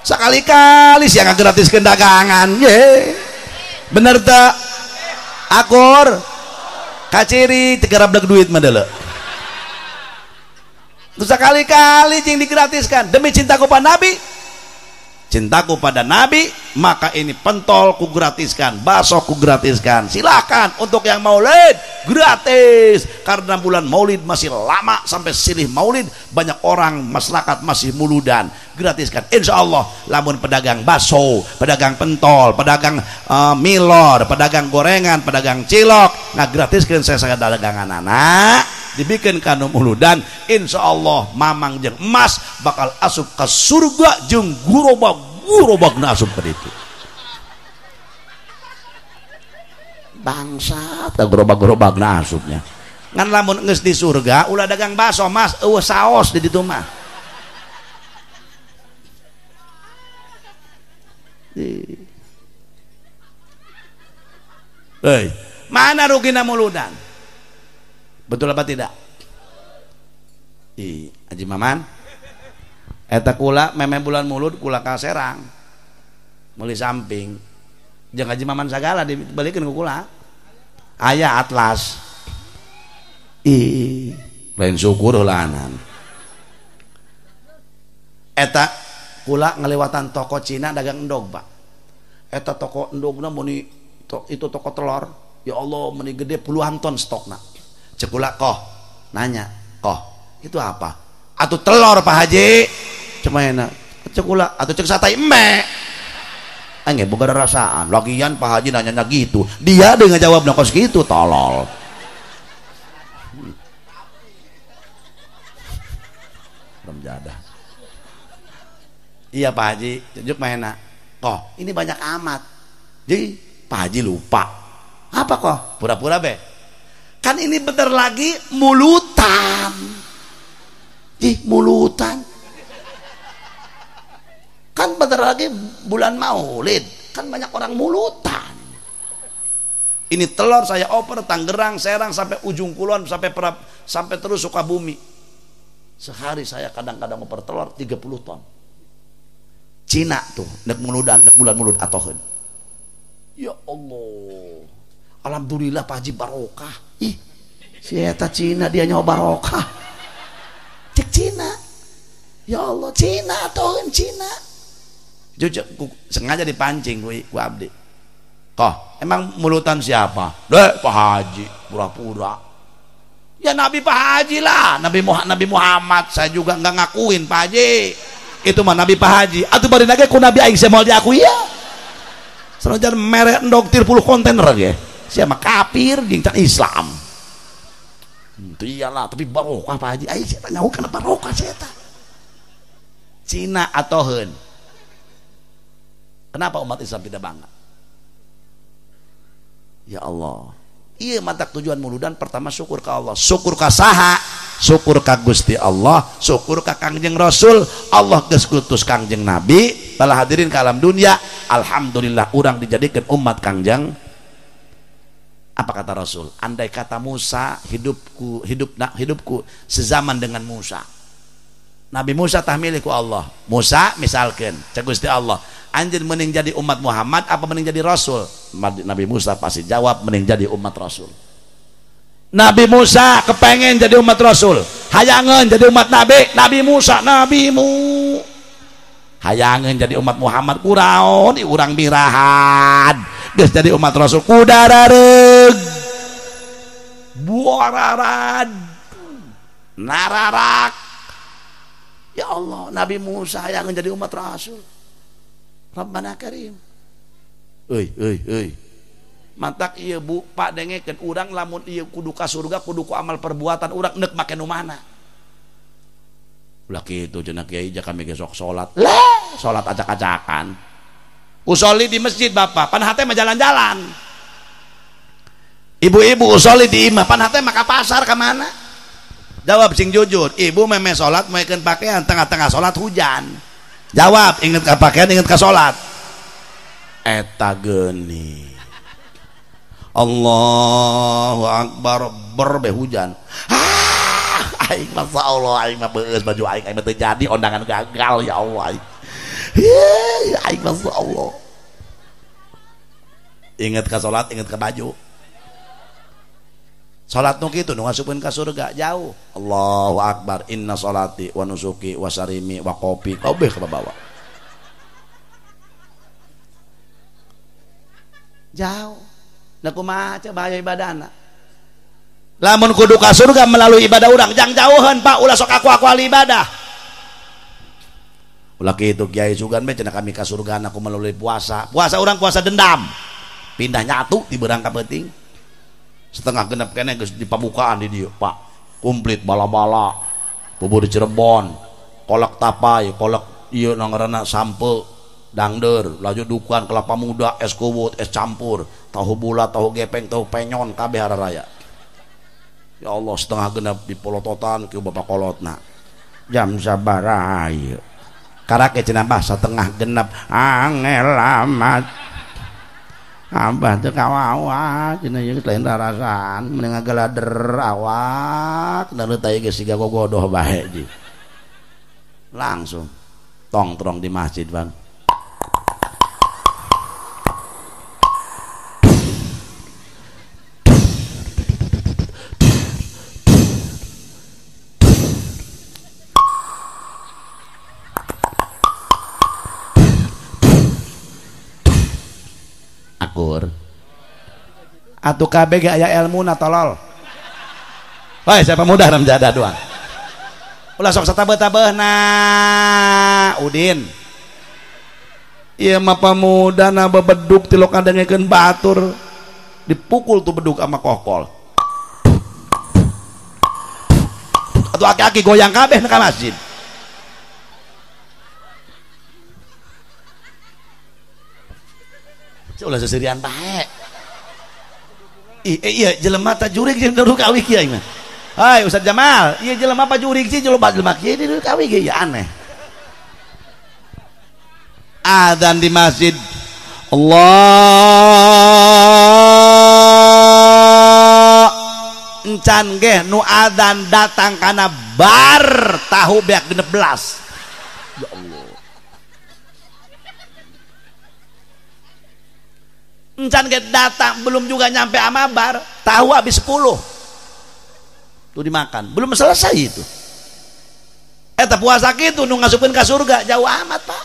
Sekali-kali sih yang gratiskan dagangan, ye. Bener tak? Akur. Kaciri tiga rableg duit mah deuleu. Terus sekali-kali jing digratiskan demi cintaku pada Nabi. Cintaku pada Nabi, maka ini pentol ku gratiskan, bakso ku gratiskan. Silakan untuk yang maulid gratis. Karena bulan maulid masih lama sampai silih maulid, banyak orang masyarakat masih muludan. Gratiskan. Insya Allah lamun pedagang bakso, pedagang pentol, pedagang milor, pedagang gorengan, pedagang cilok, nah gratiskan saya sangat dagangan anak. Dibikin kanu muludan, insya Allah mamang jeung emas bakal asup ke surga jeung gurobag gurobag asup ke ditu. Bangsa teh gerobak-gerobak asupnya. Ngan lamun geus di surga ulah dagang bakso mas, eueuh saos di ditu mah. Hei, mana rugina muludan? Betul apa tidak? Ih, Haji Maman. Eta kula meme bulan mulud kula ka Serang. Meuli samping. Jeung Haji Maman sagala dibalikeun ku kula. Aya atlas. Ih, lain syukur heulaanan. Eta kula ngelewatan toko Cina dagang endog, Pak. Eta toko endogna meni itu toko telur. Ya Allah, meni gede puluhan ton stokna. Cek kula koh nanya, koh itu apa? Atuh telur Pak Haji. Cuma enak. Cek kula atuh cek satai embe. Angge boga rasaan. Lagian Pak Haji nanyanya gitu. Dia dengan jawab kos gitu tolol. Belum jadah. Iya Pak Haji, tunjuk enak. Koh, ini banyak amat. Jadi Pak Haji lupa. Apa koh? Pura-pura be. Kan ini bentar lagi mulutan. Ih, mulutan. Kan bentar lagi bulan Maulid, kan banyak orang mulutan. Ini telur saya oper Tangerang, Serang sampai ujung Kulon, sampai terus Sukabumi. Sehari saya kadang-kadang oper telur 30 ton. Cina tuh nek muludan, nek bulan mulud atoheun. Ya Allah. Alhamdulillah Pak Haji barokah. Ih, si eta Cina dia nyawa barokah. Cek Cina. Ya Allah, Cina atoheun Cina. Jujur sengaja dipancing ku abdi. Koh, emang mulutan siapa? Deh, Pak Haji, pura-pura. Ya Nabi Pak Haji lah, Nabi Muhammad saya juga nggak ngakuin Pak Haji. Itu mah Nabi Pak Haji. Atuh bari nage ku Nabi aing moal diakui ya. Sanajan merek endog 30 kontainer ge. Siapa kafir jeung Islam. Itu iyalah, tapi barokah Pak Haji. Aing sia nyaho kana barokah sia eta. Cina atoheun. Kenapa umat Islam tidak bangga? Ya Allah. Iya mantak tujuan muludan pertama syukur ke Allah. Syukur ka saha? Syukur ka Gusti Allah, syukur ka Kangjeng Rasul. Allah geus ngutus Kangjeng Nabi, bala hadirin ke alam dunia. Alhamdulillah urang dijadikan umat Kangjeng. Apa kata Rasul? Andai kata Musa hidupku sezaman dengan Musa. Nabi Musa tah milih ku Allah. Musa misalkan cek Gusti Allah, anjeun mending jadi umat Muhammad apa mending jadi Rasul? Nabi Musa pasti jawab mending jadi umat Rasul. Nabi Musa kepengen jadi umat Rasul, hayangeun jadi umat Nabi. Nabi Musa, Nabimu hayangeun jadi umat Muhammad kuraon urang mirahan geus jadi umat Rasul kudarareug buararad nararak. Ya Allah, Nabi Musa yang menjadi umat Rasul. Rabbana Karim. Euy, euy, euy. Mantak ieu Bu, Pak dengekeun urang lamun ieu kudu ka surga kudu ku amal perbuatan urang neuk make nu mana. Ulah kitu cenah kiai ja kami ge sok salat. Lah, salat acak-acakan. Usoli di masjid bapak, pan hate mah jalan-jalan. Ibu-ibu usoli di imah, pan hate mah ka pasar ka mana? Jawab sing jujur, ibu meme salat moekeun pakaian, tengah-tengah salat hujan. Jawab, inget ka pakaian, inget ka salat. Eta geuni. Allahu akbar, berbe hujan. Ah, aing masa Allah, aing mah beus baju aing, aing mah teu jadi undangan gagal ya Allah. Hei, aing masa Allah. Ingat ka salat, ingat ka baju. Salat nu kitu nu ngasupkeun ka surga jauh. Allahu akbar, inna salati wa nusuki wa sarimi wa kopi kabeh kabawa. Jauh. Nah kumaha ceu bahaya ibadahna. Lamun kudu ka surga melalui ibadah urang, jang jauheun Pak, ulah sok aku-aku ahli ibadah. Ulah kitu kiai sugan bae cenah kami ka surga aku melalui puasa. Puasa urang puasa dendam. Pindah nyatu di beurang ka peuting. Setengah genep keneh geus dipabukaan di dieu, Pak. Komplit bala-bala. Bubur Cirebon, kolak tapai, kolak ieu ngaranna sampe, dangder, laju dukan kelapa muda, es kuwut, es campur, tahu bulat, tahu gepeng, tahu penyon kabeh raya. Ya Allah, setengah genep di polototan ku bapak kolotna. Jam sabaraha ieu? Karake cenah bah setengah genep angel amat. Abah teu kawawa cenah ieu lain rarasaan mending ngagelader awak dan teh geus siga gogodoh bae ji. Langsung tongtrong di masjid, Bang. Akur. Atuh kabeh ge aya elmuna tolol. Hoi, siapa mudah ramjada doang. Ulah sok satabeuh-tabeuna Udin. Ieu mah pamuda na bebeduk tilok ngadengekeun batur. Dipukul tuh beduk sama kokol. Atuh aki-aki goyang kabeh ka masjid. Ulah seserian bae. Iya jelema ta jurig jeung dulu kawi kieu aing mah. Hai Ustaz Jamal, ieu jelema pa jurig sih jelema jelema kieu di kawi ge ya aneh. Adzan di masjid. Allah encan ge nu adzan datang kana bar tahu beak 16. Ya Allah. Encan ge datang belum juga nyampe amabar, tahu habis 10. Tuh dimakan, belum selesai itu. Eta puasa kitu nu ngasupkeun ka surga jauh amat, Pak.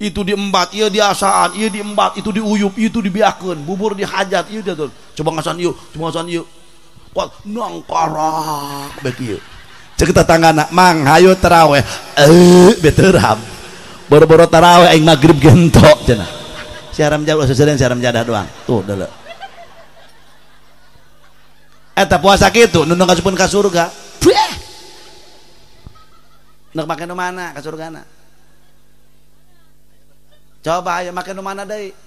Itu diembat, ieu diasaan, ieu diembat, itu diuyup, itu dibiakeun, bubur dihajat, ieu dia tuh. Coba ngasan ieu, coba ngasan ieu. Kuat nangkarak bae kieu. Ceuk tetanggana, "Mang, hayu taraweh." Beterap. Boro-boro taraweh aing magrib gentok cenah. Siaram jauh seserian siaram jadah doang. Tuh deuleu. Eta puasa kitu nu ngasupkeun ka surga. Bueh. Nek make nu mana ka surgana? Coba aya make nu mana deui?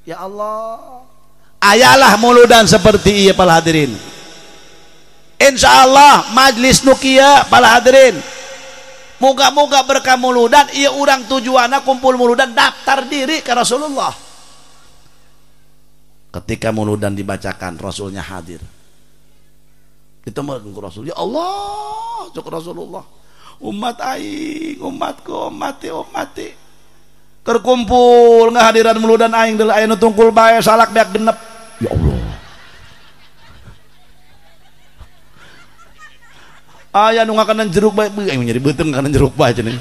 Ya Allah. Ayalah muludan seperti ieu para hadirin. Insyaallah majlis nu kieu para hadirin. Moga-moga berkah muludan ieu urang tujuanna kumpul muludan daftar diri ke Rasulullah. Ketika muludan dibacakan Rasulnya hadir. Ditemu ku Rasul, ya Allah, cek Rasulullah. Umat aing, umatku, ummati, ummati. Terkumpul ngahadiran muludan aing deuleu aya nu tungkul bae salak beak genep. Ya Allah. Aya nu ngakanan jeruk bae, aing nyeri beuteung ngakanan jeruk bae cenah.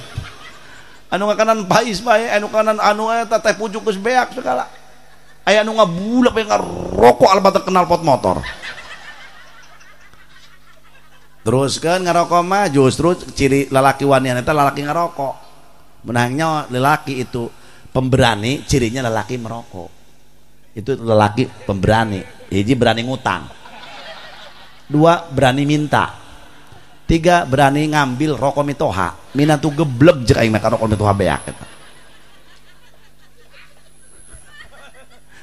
Anu ngakanan pais bae, anu kanan anu eta teh pucuk geus beak segala. Aya nu ngabulak bae ngarokok albat kenal pot motor. Terus kan ngarokok mah justru ciri lalaki wanian eta lalaki ngarokok. Menangnya lelaki itu pemberani, cirinya lelaki merokok. Itu lelaki pemberani. Hiji berani ngutang. Dua berani minta. Tiga, berani ngambil rokok mitoha. Minantu geblek jeung aing mah rokok mitoha beak eta.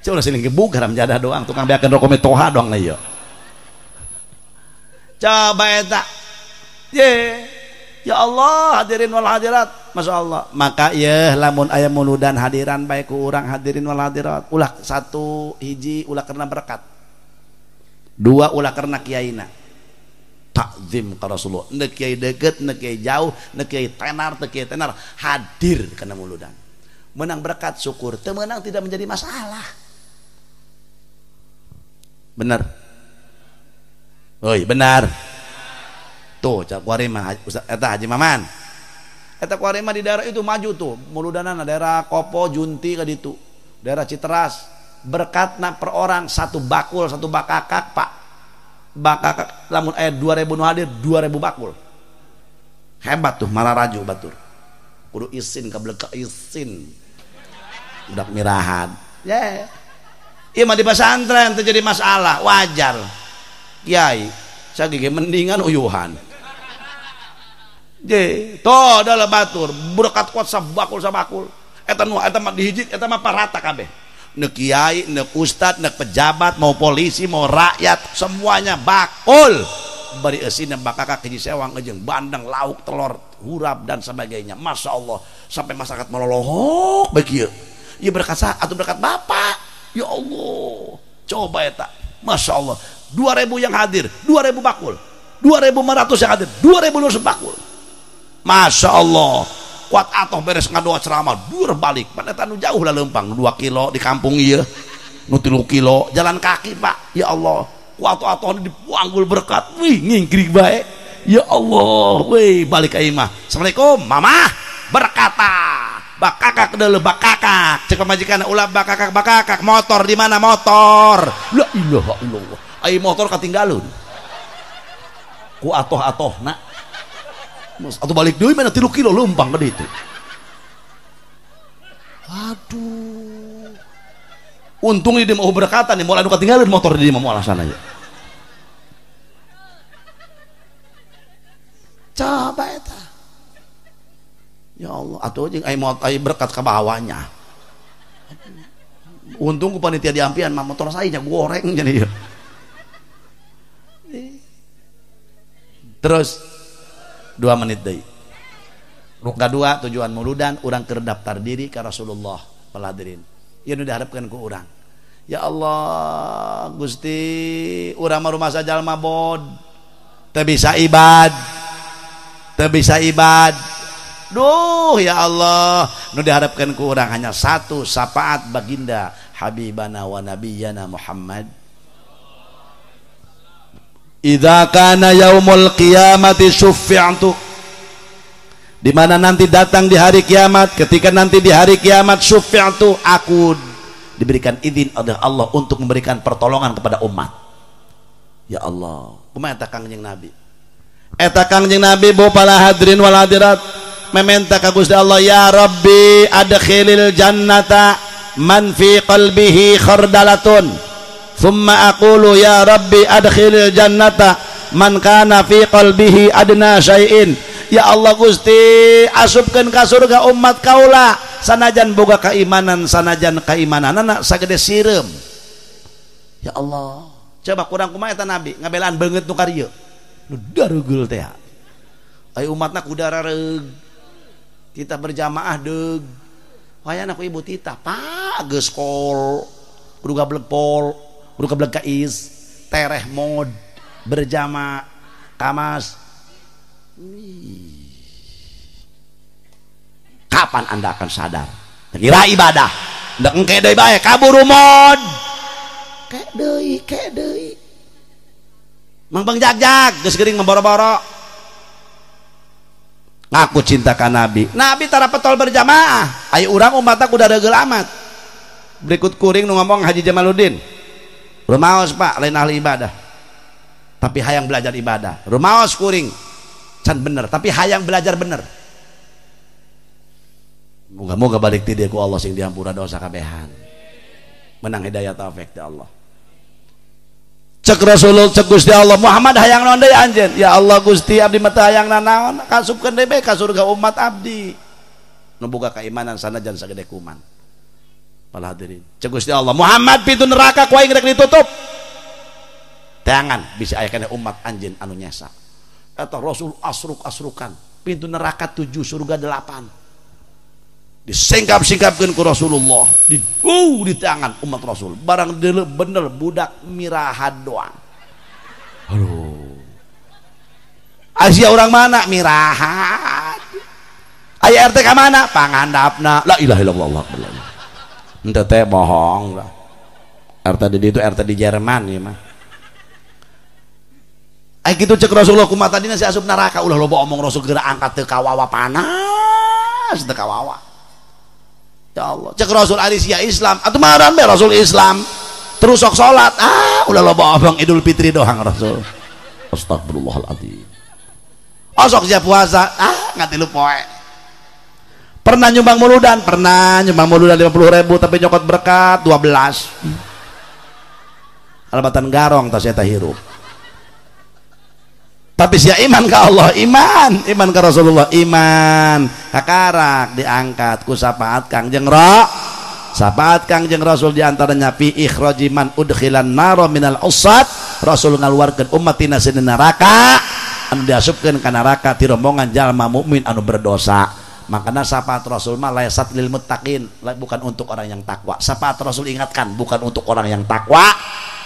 Cek ulah siling gebug haram jadah doang, tukang beakeun rokok mitoha doang lah ieu. Coba eta. Ye. Ya Allah, hadirin wal hadirat, Masya Allah. Maka ya lamun aya muludan hadiran baik ku urang hadirin wal hadirat. Ulah satu hiji ulah karena berkat. Dua ulah karena kiaina. Takzim ka Rasulullah. Neuk kiai deket, neuk kiai jauh, neuk kiai tenar, neuk kiai tenar, hadir kana muludan. Menang berkat syukur, teu meunang tidak menjadi masalah. Benar. Oi, benar. Tuh, cak kuari mah eta Haji Maman. Eta kuari mah di daerah itu maju tuh, muludanana daerah Kopo, Junti ka ditu. Daerah Citeras, berkatna per orang satu bakul, satu bakakak, Pak. Bakakak lamun aya 2000 nu hadir, 2000 bakul. Hebat tuh mararaju batur. Kudu isin kabeleg ka isin. Budak mirahan. Ye. Ieu mah di pesantren teu jadi masalah, wajar. Kiai, sagege mendingan uyuhan. Je, toh adalah batur, berkat kuat sabakul sabakul. Eta nu eta mah dihiji, eta mah parata kabeh. Neuk kiai, neuk ustad, neuk pejabat, mau polisi, mau rakyat, semuanya bakul. Bari eusina bakakak hiji sewang jeung bandeng, lauk, telur, hurap dan sebagainya. Masya Allah, sampai masyarakat mololohok bae kieu. Ieu berkat saha atuh berkat bapak. Ya Allah, coba eta. Masya Allah, 2000 yang hadir, 2000 bakul. 2500 yang hadir, 2200 bakul. Masya Allah, kuat atoh beres ngadoa ceramah, dur balik. Pada tanu jauh lah lempang, 2 kilo di kampung ieu, nu 3 kilo, jalan kaki Pak. Ya Allah, kuat atoh dipanggul berkat, wih ngingkrik bae. Ya Allah, wih balik ka imah. Assalamualaikum, mamah berkata. Bakakak deuleu bakakak. Cek pamajikan ulah bakakak bakakak, motor di mana motor? La ilaha illallah. Ai motor katinggalun. Ku atoh-atohna. Atau balik deui mana 3 kilo leumpang ka ditu. Aduh. Untung dia mau berkata nih, moal anu katinggalun motor di dia mau alasan aja. Coba eta. Ya Allah, atuh jeung ai ai berkat ka bawahnya. Untung ku panitia diampian mah motor saya nya goreng jadi. Terus 2 menit deui. Rukna 2 tujuan muludan urang keur daftar diri ka Rasulullah paladirin. Ieu nu diharapkeun ku urang. Ya Allah, Gusti, urang mah rumasa jalma bod. Teu bisa ibad. Teu bisa ibad. Duh ya Allah, nu diharapkeun ku urang hanya satu, syafaat baginda habibana wa nabiyana Muhammad. Idza kana yaumul qiyamati syuffi'tu, di mana nanti datang di hari kiamat, ketika nanti di hari kiamat syuffi'tu, aku diberikan izin oleh Allah untuk memberikan pertolongan kepada umat. Ya Allah, kumaha eta Kangjeng Nabi? Eta Kangjeng Nabi bu para hadirin wal hadirat meminta ka Gusti Allah, ya Rabbi adkhilil jannata man fi qalbihi khardalatun. Thumma aqulu ya Rabbi adkhilil jannata man kana fi qalbihi adna syai'in. Ya Allah Gusti, asupkeun ka surga umat kaula sanajan boga keimanan, sanajan keimananana sagede sireum. Ya Allah, coba kurang kumaha eta Nabi ngabelaan beungeut nu karieu. Nu daregeul teh. Ai umatna kuda rareug. Kita berjamaah deug. Wayana ku ibu tita, Pak geus kol, kudu gablek pol, kudu gablek kais, tereh mod, berjamaah, kamas. Kapan Anda akan sadar? Kira ibadah. Ndek engke deui bae kaburu mod. Kek deui, kek deui. Mang Bang Jag-jag geus geuring memboro-boro. Ngaku cinta ka Nabi. Nabi tara petol berjamaah. Ayo urang umatna kudu reugel amat. Berikut kuring nu ngomong Haji Jamaluddin. Rumaos Pak, lain ahli ibadah. Tapi hayang belajar ibadah. Rumaos kuring. Can bener, tapi hayang belajar bener. Moga-moga balik ti dieu ku Allah sing dihampura dosa kabehan. Menang hidayah taufik ti Allah. Cek Rasulullah, cek Gusti Allah, Muhammad hayang naon deui anjeun? Ya Allah Gusti, abdi mah teu hayang nanaon, kasupkeun deui bae ka surga umat abdi. Nu boga keimanan sanajan sagede kuman. Para hadirin, cek Gusti Allah, Muhammad pintu neraka ku aing rek ditutup. Teangan bisa aya keneh umat anjeun anu nyesa. Eta Rasul asruk-asrukan, pintu neraka 7, surga 8. Disingkap-singkapkeun ku Rasulullah, di tangan umat Rasul. Barang deuleu bener budak mirahat doang. Aduh. Asia orang mana mirahat? Aya RT ka mana? Pangandapna. La ilaha illallah. Henteu teh bohong lah. RT di itu RT di Jerman ieu mah. Ai kitu cek Rasulullah kumaha tadina si asup neraka, ulah loba omong Rasul geura angkat teu kawawa panas teu kawawa. Ya Allah, cek Rasul ari sia Islam, atuh maran be Rasul Islam. Terus sok salat, ah ulah loba omong Idul Fitri doang Rasul. Astagfirullahaladzim. Oh sok sia puasa, ah ngatilu poe. Pernah nyumbang muludan, pernah nyumbang muludan 50.000 tapi nyokot berkat 12. Albatan garong tas eta hirup. Tapi sia iman ka Allah, iman, iman ka Rasulullah, iman. Kakarak diangkat ku syafaat Kangjeng syafaat Kangjeng Rasul diantaranya fi ikhraji man udkhilan nara minal usat. Rasul ngaluarkeun umat tina neraka anu diasupkeun ka neraka ti rombongan jalma mukmin anu berdosa. Makanya syafaat Rasul mah laisat lil muttaqin, bukan untuk orang yang takwa. Syafaat Rasul ingatkan bukan untuk orang yang takwa,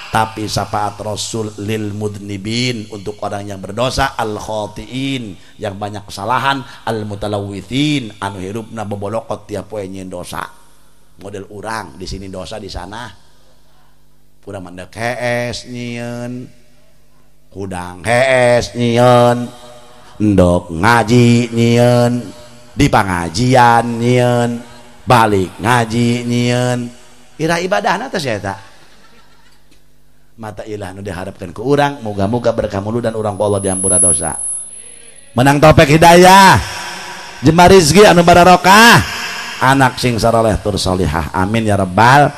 tapi syafaat Rasul lil mudnibin, untuk orang yang berdosa, al khatiin yang banyak kesalahan, al mutalawithin anu hirupna bobolokot tiap poe nyieun dosa. Model urang di sini dosa di sana. Urang mandek hees nyieun, kudang hees nyieun, endok ngaji nyieun, di pengajian nyieun, balik ngaji nyieun. Ira ibadahna teh sia eta. Mata ilah nu diharapkan ke urang, moga-moga berkah mulu dan urang ku Allah diampura dosa. Menang topek hidayah, jembar rizki anu barokah, anak sing saroleh tur solihah. Amin ya rabbal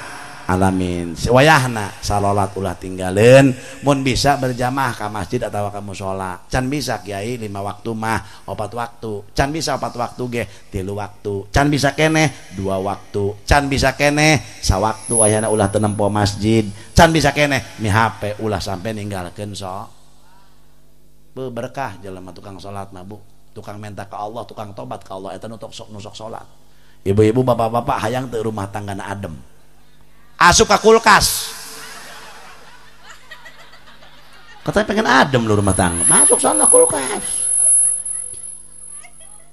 alamin. Wayahna salolat ulah tinggalin, mun bisa berjamaah ka masjid atau ka mushola. Can bisa kiai 5 waktu mah 4 waktu, can bisa 4 waktu ge 3 waktu, can bisa keneh 2 waktu, can bisa keneh sawaktu wayahna ulah teu nempo masjid, can bisa keneh mi HP ulah sampai ninggalkeun sok. Berkah jelema tukang salat mah bu, tukang minta ke Allah, tukang tobat ke Allah, eta nu sok nu sok salat. Ibu-ibu bapak-bapak hayang teu rumah tanggana adem, asup ke kulkas. Katanya pengen adem lu rumah tangga, masuk sana kulkas.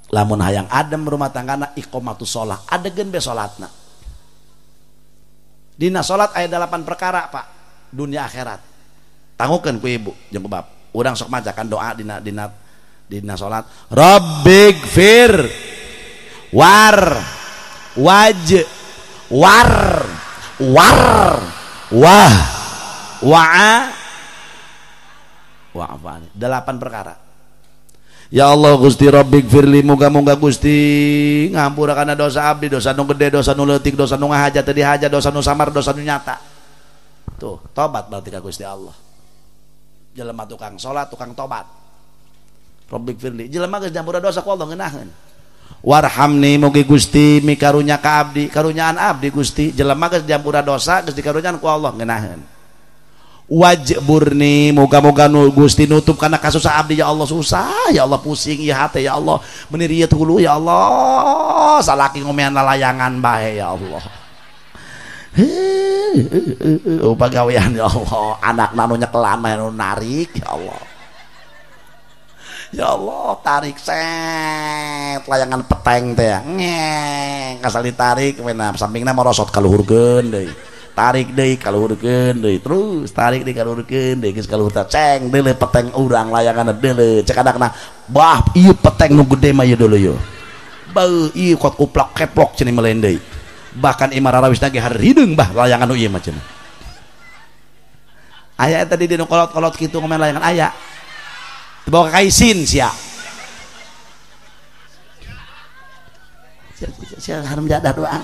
Lamun hayang adem rumah tanggana iqamatus sholah, adegeun be salatna. Dina salat aya 8 perkara pak, dunia akhirat. Tangukeun ku ibu jeung ku bap. Urang sok macakan doa dina dina dina salat, Rabbigfir war waj war war wah wa'a wa'afani. 8 perkara. Ya Allah Gusti Rabbik firli, muga-muga Gusti ngampura kana dosa abdi, dosa nu gede, dosa nu leutik, dosa nu ngahaja teu dihaja, dosa nu samar, dosa nu nyata. Tuh, tobat berarti ka Gusti Allah. Jelema tukang salat, tukang tobat. Rabbik firli, jelema geus diampura dosa ku Allah ngeunaheun. Warhamni, mugi Gusti mikarunya ka abdi, karunyaan abdi Gusti. Jelema geus diampura dosa, geus dikarunyaan ku Allah ngeunaheun. Wajburni, moga-moga nu Gusti nutup karena kasusah abdi ya Allah, susah ya Allah, pusing ya hati ya Allah, meniri ieu hulu ya Allah, salaki ngomean lalayangan bae ya Allah. Heuh, pagawean ya Allah, anakna nu nyekelan mah nu narik ya Allah. Ya Allah, tarik set layangan peteng teh ngeng asal ditarik wena sampingna merosot kaluhurkeun deui, tarik deui kaluhurkeun deui, terus tarik deui kaluhurkeun deui, geus kaluhur teh ceng deuleu peteng urang layanganna deuleu cek anakna, bah ieu peteng nu gede mah ieu deuleu ieu beuh ieu kot kuplok keplok cenah meleun deui, bahkan imah rarawisna ge harideung bah layangan nu ieu mah cenah. Aya eta di nu kolot-kolot kitu ngomen layangan aya dibawa ke kaisin sia. Sia harum jadah doang.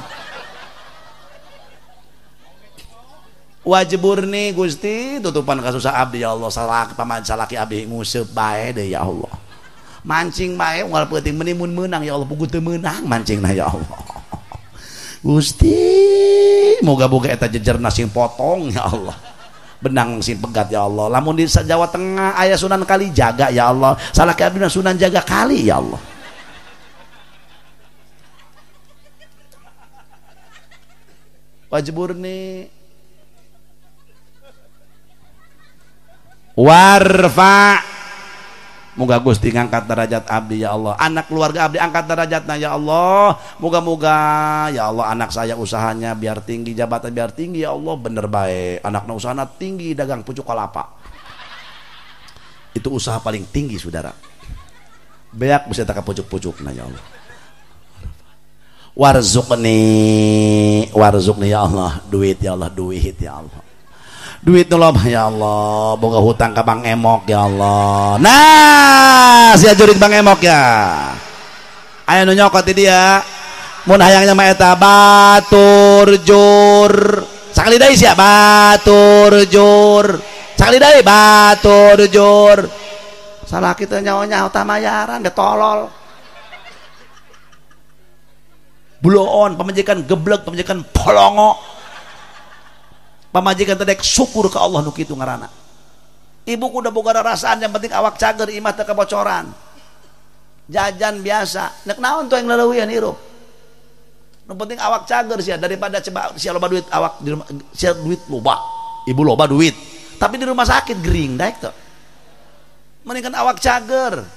Wajburni Gusti tutupan kasusah abdi ya Allah salaki paman salaki abdi nguseup bae deui ya Allah. Mancing bae unggal peuting meuni mun meunang ya Allah puguh teu meunang mancingna ya Allah. Gusti moga-moga eta jejerna sing potong ya Allah. Benang sing pegat ya Allah. Lamun di Jawa Tengah aya Sunan Kalijaga ya Allah. Salaki abdi Sunan Jaga Kali ya Allah. Wajburni warfa moga Gusti ngangkat derajat abdi ya Allah, anak keluarga abdi angkat derajatna ya Allah, moga-moga ya Allah anak saya usahanya biar tinggi, jabatan biar tinggi ya Allah, bener baik anakna usahana tinggi dagang pucuk kelapa, itu usaha paling tinggi saudara, beak bisa tak pucuk-pucukna ya Allah. Warzuqni warzuqni ya Allah, duit ya Allah, duit ya Allah, duit loba ya Allah, boga hutang ka Bang Emok ya Allah. Nah, sia jurig Bang Emok ya. Aya nu nyokot di dia. Mun hayangnya mah eta batur jur. Sakali deui sia batur jur. Sakali deui batur jur. Salaki teh nyaho-nyaho tamayaran ge tolol. Bloon pamajikan geblek, pamajikan polongo. Pamajikan teh syukur ke Allah nu kitu ngaranna. Ibu kudu boga rarasaan yang penting awak cager imah teu kebocoran. Jajan biasa, nek naon tuh yang leleuwian hirup. Nu penting awak cager sia daripada coba sia loba duit awak di rumah sia duit loba. Ibu loba duit, tapi di rumah sakit gering daek teu. Mendingan awak cager.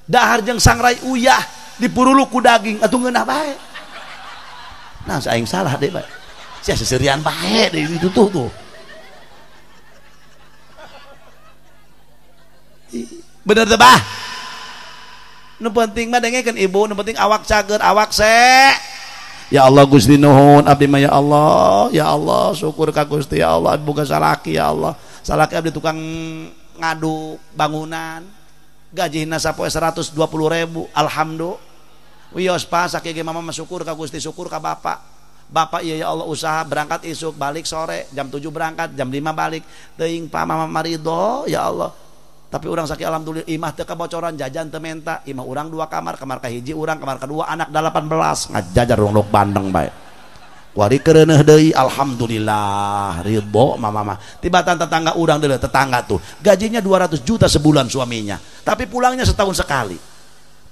Dahar jeung sangrai uyah dipurulu ku daging atuh ngeunah bae. Nah, aing salah deh, Pak. Sia seserian bae deh itu tuh tuh. Bener teh bah. Nu penting mah dengekeun ibu, nu penting awak cager, awak se. Ya Allah Gusti nuhun abdi mah ya Allah, ya Allah syukur ka Gusti ya Allah boga salaki ya Allah. Salaki abdi tukang ngaduk bangunan. Gajihna sapoe 120.000, alhamdulillah. Wios pa sakieu ge mama syukur ka Gusti, syukur ka bapak. Bapak iya ya Allah usaha berangkat isuk balik sore jam 7 berangkat jam 5 balik teuing pa mama maridho ya Allah. Tapi urang sakieu alhamdulillah imah teu kebocoran, jajan teu menta, imah urang 2 kamar, kamar kahiji urang, kamar kedua anak 18 ngajajar rong bandeng bae. Wari kereuneuh deui alhamdulillah ridho mama mah. Tibatan tetangga urang deui tetangga tuh gajinya 200 juta sebulan suaminya, tapi pulangnya setahun sekali.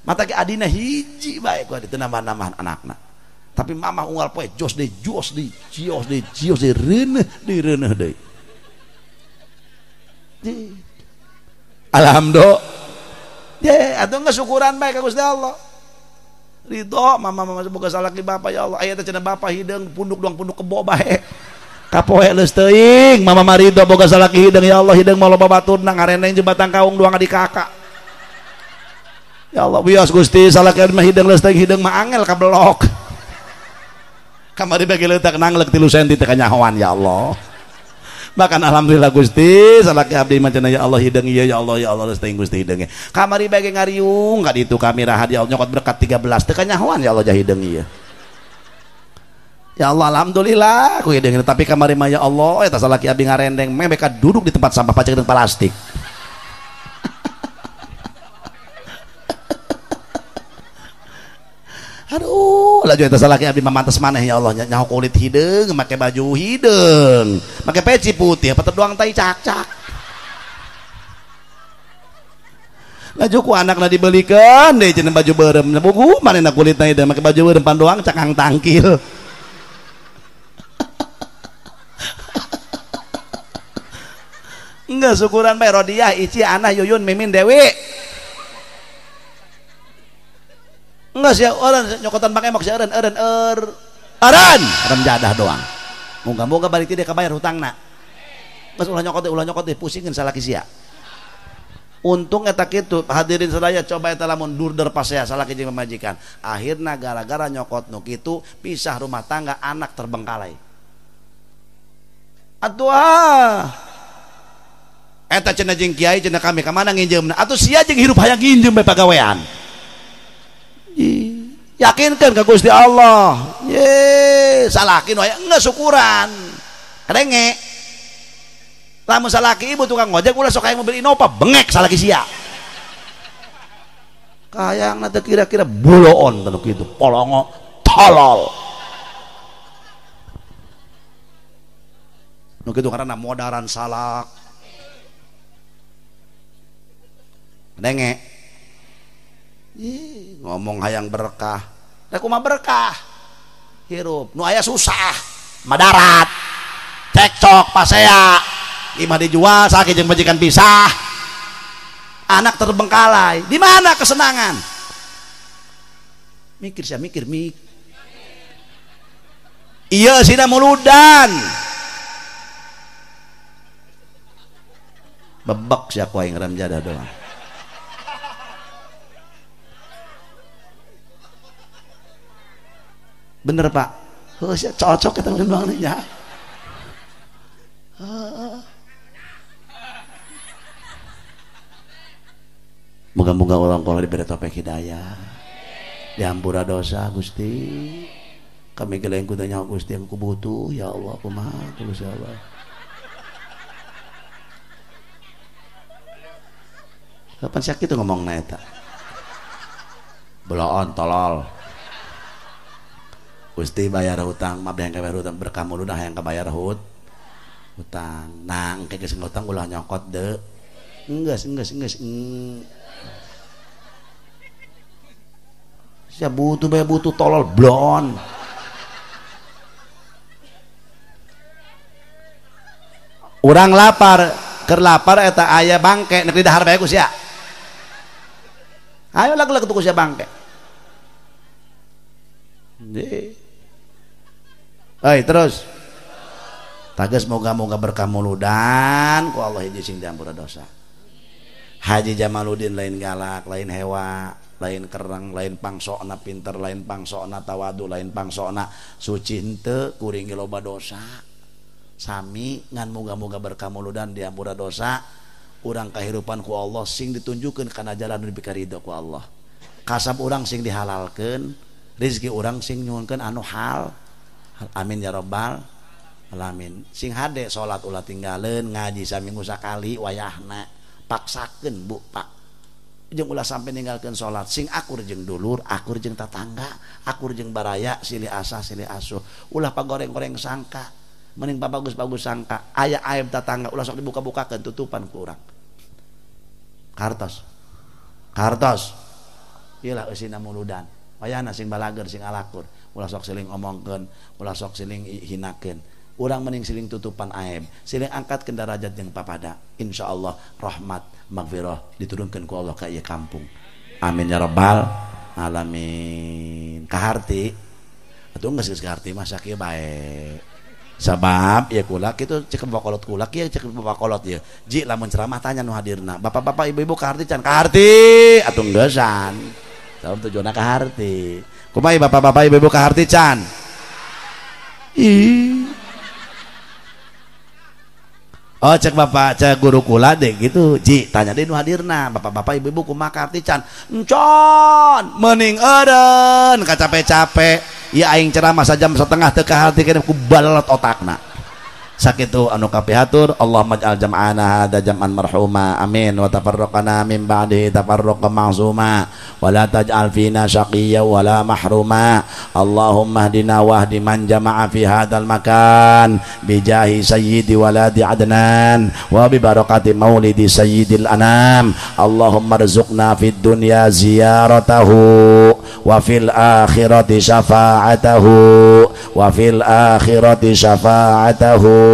Mata ke adina hiji bae ku adi teu nambah-nambahan anakna. Tapi mama unggal poe jos deui jos deui jos deui jos deui reuneuh deui reuneuh deui. Alhamdulillah. Ye atuh geus syukuran bae ka Gusti Allah. Ridho mama mama boga salaki bapak ya Allah. Aya teh cenah bapak hideung punduk doang punduk kebo bae. Kapoe leus teuing mama mah ridho boga salaki hideung ya Allah hideung mah loba baturna ngareneng jeung batang kaung doang adi kakak. Ya Allah wios Gusti salaki mah hideung leus teuing hideung mah angel kabelok. Kamari bagi leutak nanglek 3 senti teh kanyahoan ya Allah. Bahkan alhamdulillah Gusti salaki abdi mah cenah ya Allah hideung ieu ya Allah ya Allah leus teuing Gusti hideung. Kamari bagi ngariung ka ditu kami raha ya Allah nyokot berkat 13 teu kanyahoan ya Allah jah hideung ieu. Ya Allah alhamdulillah ku hideung tapi kamari mah ya Allah eta salaki abdi ngarendeng meh beka duduk di tempat sampah pacek jeung plastik. Aduh, laju eta salaki abdi mah mantes maneh ya Allah nyaho kulit hideung, make baju hideung, make peci putih, apa doang tai cak-cak. Laju ku anakna dibelikeun deui cenah baju beureum, buku manehna kulitna hideung make baju beureum pandoang cakang tangkil. Enggak syukuran bae Rodiah, Ici, Anah, Yuyun, Mimin, Dewi. Enggak sih orang nyokotan Bang Emok sih eren eren er eren eren jadah doang. Moga-moga balik tidak kebayar hutangna. Mas ulah nyokot deh pusingin salaki sia. Untung eta kitu hadirin sadaya coba eta lamun durder pasea salaki jeung pamajikan. Akhirna gara-gara nyokot nu kitu pisah rumah tangga anak terbengkalai. Atuh ah. Eta cenah jeung kiai cenah kami ka mana nginjeumna? Atuh sia jeung hirup hayang nginjeum bae pagawean. Yakinkan ke Gusti Allah. Ye, salakin wae enggak syukuran. Kadenge. Lamun salaki ibu tukang ngojek ulah sok hayang mobil Innova bengek salaki sia. Kayangna teh kira-kira buloon tanu kitu, polongo tolol. Nu kitu karena modaran salak. Denge. Ih, ngomong hayang berkah. Da kumaha berkah? Hirup nu aya susah, madarat. Cekcok pasea. Imah dijual, sakit jeung majikan pisah. Anak terbengkalai. Di mana kesenangan? Mikir sia mikir mik. Iya sina muludan. Bebek sia ku aing ramjada doang. Bener Pak. Heuh sia cocok eta bang nya. Heeh. Moga-moga orang kalau diberi taufik hidayah, diampura dosa Gusti. Kami geleng kudanya Gusti yang ku butuh ya Allah kumaha tulus ya Allah. Kapan sia kitu ngomongna eta? Beloon tolol. Gusti bayar hutang, mah yang kabayar hutang berkah muludah yang kabayar hutang. Nah, engke geus ngutang ulah nyokot deui. Enggeus. Sia butuh bae butuh tolol blon. Urang lapar, keur lapar eta aya bangke nek didahar bae ku sia. Ayo lag-lag ku sia bangke. Hei terus. Tages moga-moga berkah muludan ku Allah hiji sing diampura dosa. Haji Jamaluddin lain galak, lain hewa, lain kereng, lain pangsokna pinter, lain pangsokna tawadu, lain pangsokna suci henteu kuring loba dosa. Sami ngan moga-moga berkah muludan diampura dosa, urang kahirupan ku Allah sing ditunjukkeun kana jalan nu dipikaridho ku Allah. Kasab urang sing dihalalkeun, rezeki urang sing nyuhunkeun anu hal. Amin ya rabbal alamin. Sing hade salat ulah tinggaleun, ngaji saminggu sakali wayahna. Paksakeun Bu Pak. Jeung ulah sampai ninggalkeun salat, sing akur jeung dulur, akur jeung tatangga, akur jeung baraya, silih asah silih asuh. Ulah pagoreng-goreng sangka, mending pabagus-bagus sangka. Aya aib tatangga ulah sok dibuka-bukakeun tutupan ku urang. Kartos. Kartos. Ieu lah eusina muludan. Wayahna sing balager sing alakur, ulah sok siling omongkeun, ulah sok siling hinakeun. Urang mending siling tutupan aib, siling angkat derajat jeung papada. Insyaallah rahmat magfirah diturunkan ku Allah ka ieu kampung. Amin ya rabbal alamin. Kaharti atuh geus geus kaharti mah sakieu bae. Sabab ya kula kitu cek bakolot kula kieu cek bakolot ieu. Ji lamun ceramah tanya nu hadirna, bapak-bapak ibu-ibu kaharti can kaharti atuh geusan. Sabab tujuanna kaharti. Kumaha bapak-bapak ibu-ibu kaharti can? Ih. Oh cek bapak cek guru kula deh gitu. Ji tanya deh nu hadirna, bapak-bapak ibu-ibu kumaha kaharti can? Encon mending eureun kacape-cape. Ya aing ceramah sajam setengah teu kaharti keneh ku balet otakna. Sakitu anu kapihatur, Allahumma ij'al jam'ana hadza jam'an marhuma amin wa tafarraqana min ba'dihi tafarraqan ma'zuma wa la taj'al fina syaqiyya wa la mahruma. Allahumma hdina wahdi man jama'a fi hadzal makan bijahi sayyidi waladi Adnan wa bi barakati maulidi sayyidil anam. Allahumma rzuqna fid dunya ziyaratahu wa fil akhirati syafa'atahu wa fil akhirati syafa'atahu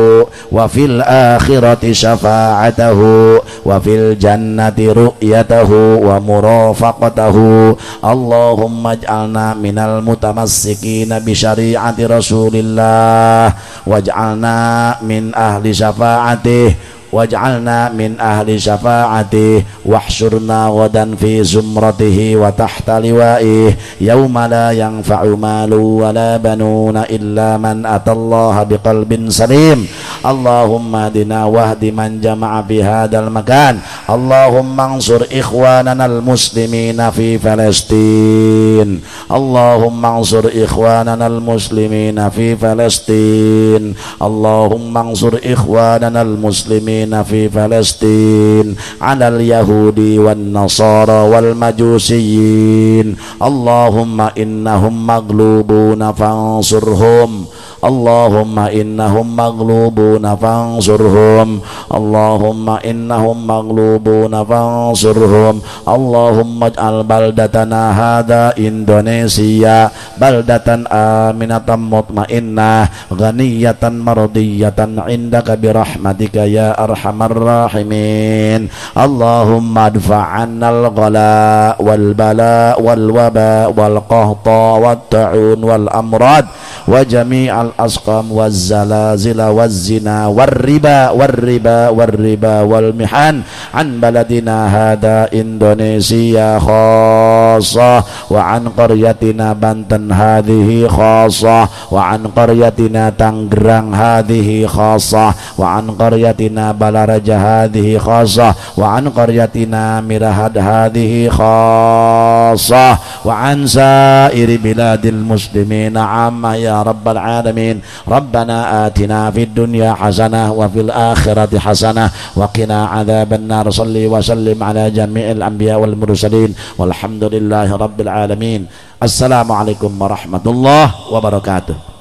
wa fil akhirati syafa'atahu wa fil jannati ru'yatahu wa murafaqatahu. Allahumma ij'alna minal mutamassikina bi syari'ati Rasulillah waj'alna min ahli syafa'atih waj'alna min ahli syafa'atih wahsyurna ghadan fi zumratihi wa tahta liwa'ih yauma la yanfa'u malu wa la banuna illa man atallaha biqalbin salim. Allahumma dina wahdi man jama'a fi hadzal makan. Allahumma ansur ikhwanana al-muslimina fi Palestin. Allahumma ansur ikhwanana al-muslimina fi Palestin. Allahumma ansur ikhwanana al-muslimina muslimina fi Palestin 'alal yahudi wan nasara wal majusiyyin. Allahumma innahum maghlubuna fansurhum. Allahumma innahum maghlubuna fansurhum. Allahumma innahum maghlubuna fansurhum. Allahumma ij'al baldatana hadha Indonesia baldatan aminatan mutmainnah ghaniyatan mardiyatan indaka birahmatika ya arhamar rahimin. Allahumma adfa' 'annal ghala wal bala wal waba wal qahta wat ta'un wal amrad wa jami'al asqam waz zalazila waz zina war riba war riba war riba wal mihan an baladina hada Indonesia khassah wa an qaryatina Banten hadhihi khassah wa an qaryatina Tangerang hadhihi khassah wa an qaryatina Balaraja hadhihi khassah wa an qaryatina Mirahad hadhihi khassah wa an sairi biladil muslimina amma ya rabbal alamin. Rabbana atina fid dunya hasanah wa fil akhirati hasanah wa qina adzaban nar. Salli wa sallim ala jami'il anbiya wal mursalin walhamdulillahi rabbil alamin. Assalamualaikum warahmatullahi wabarakatuh.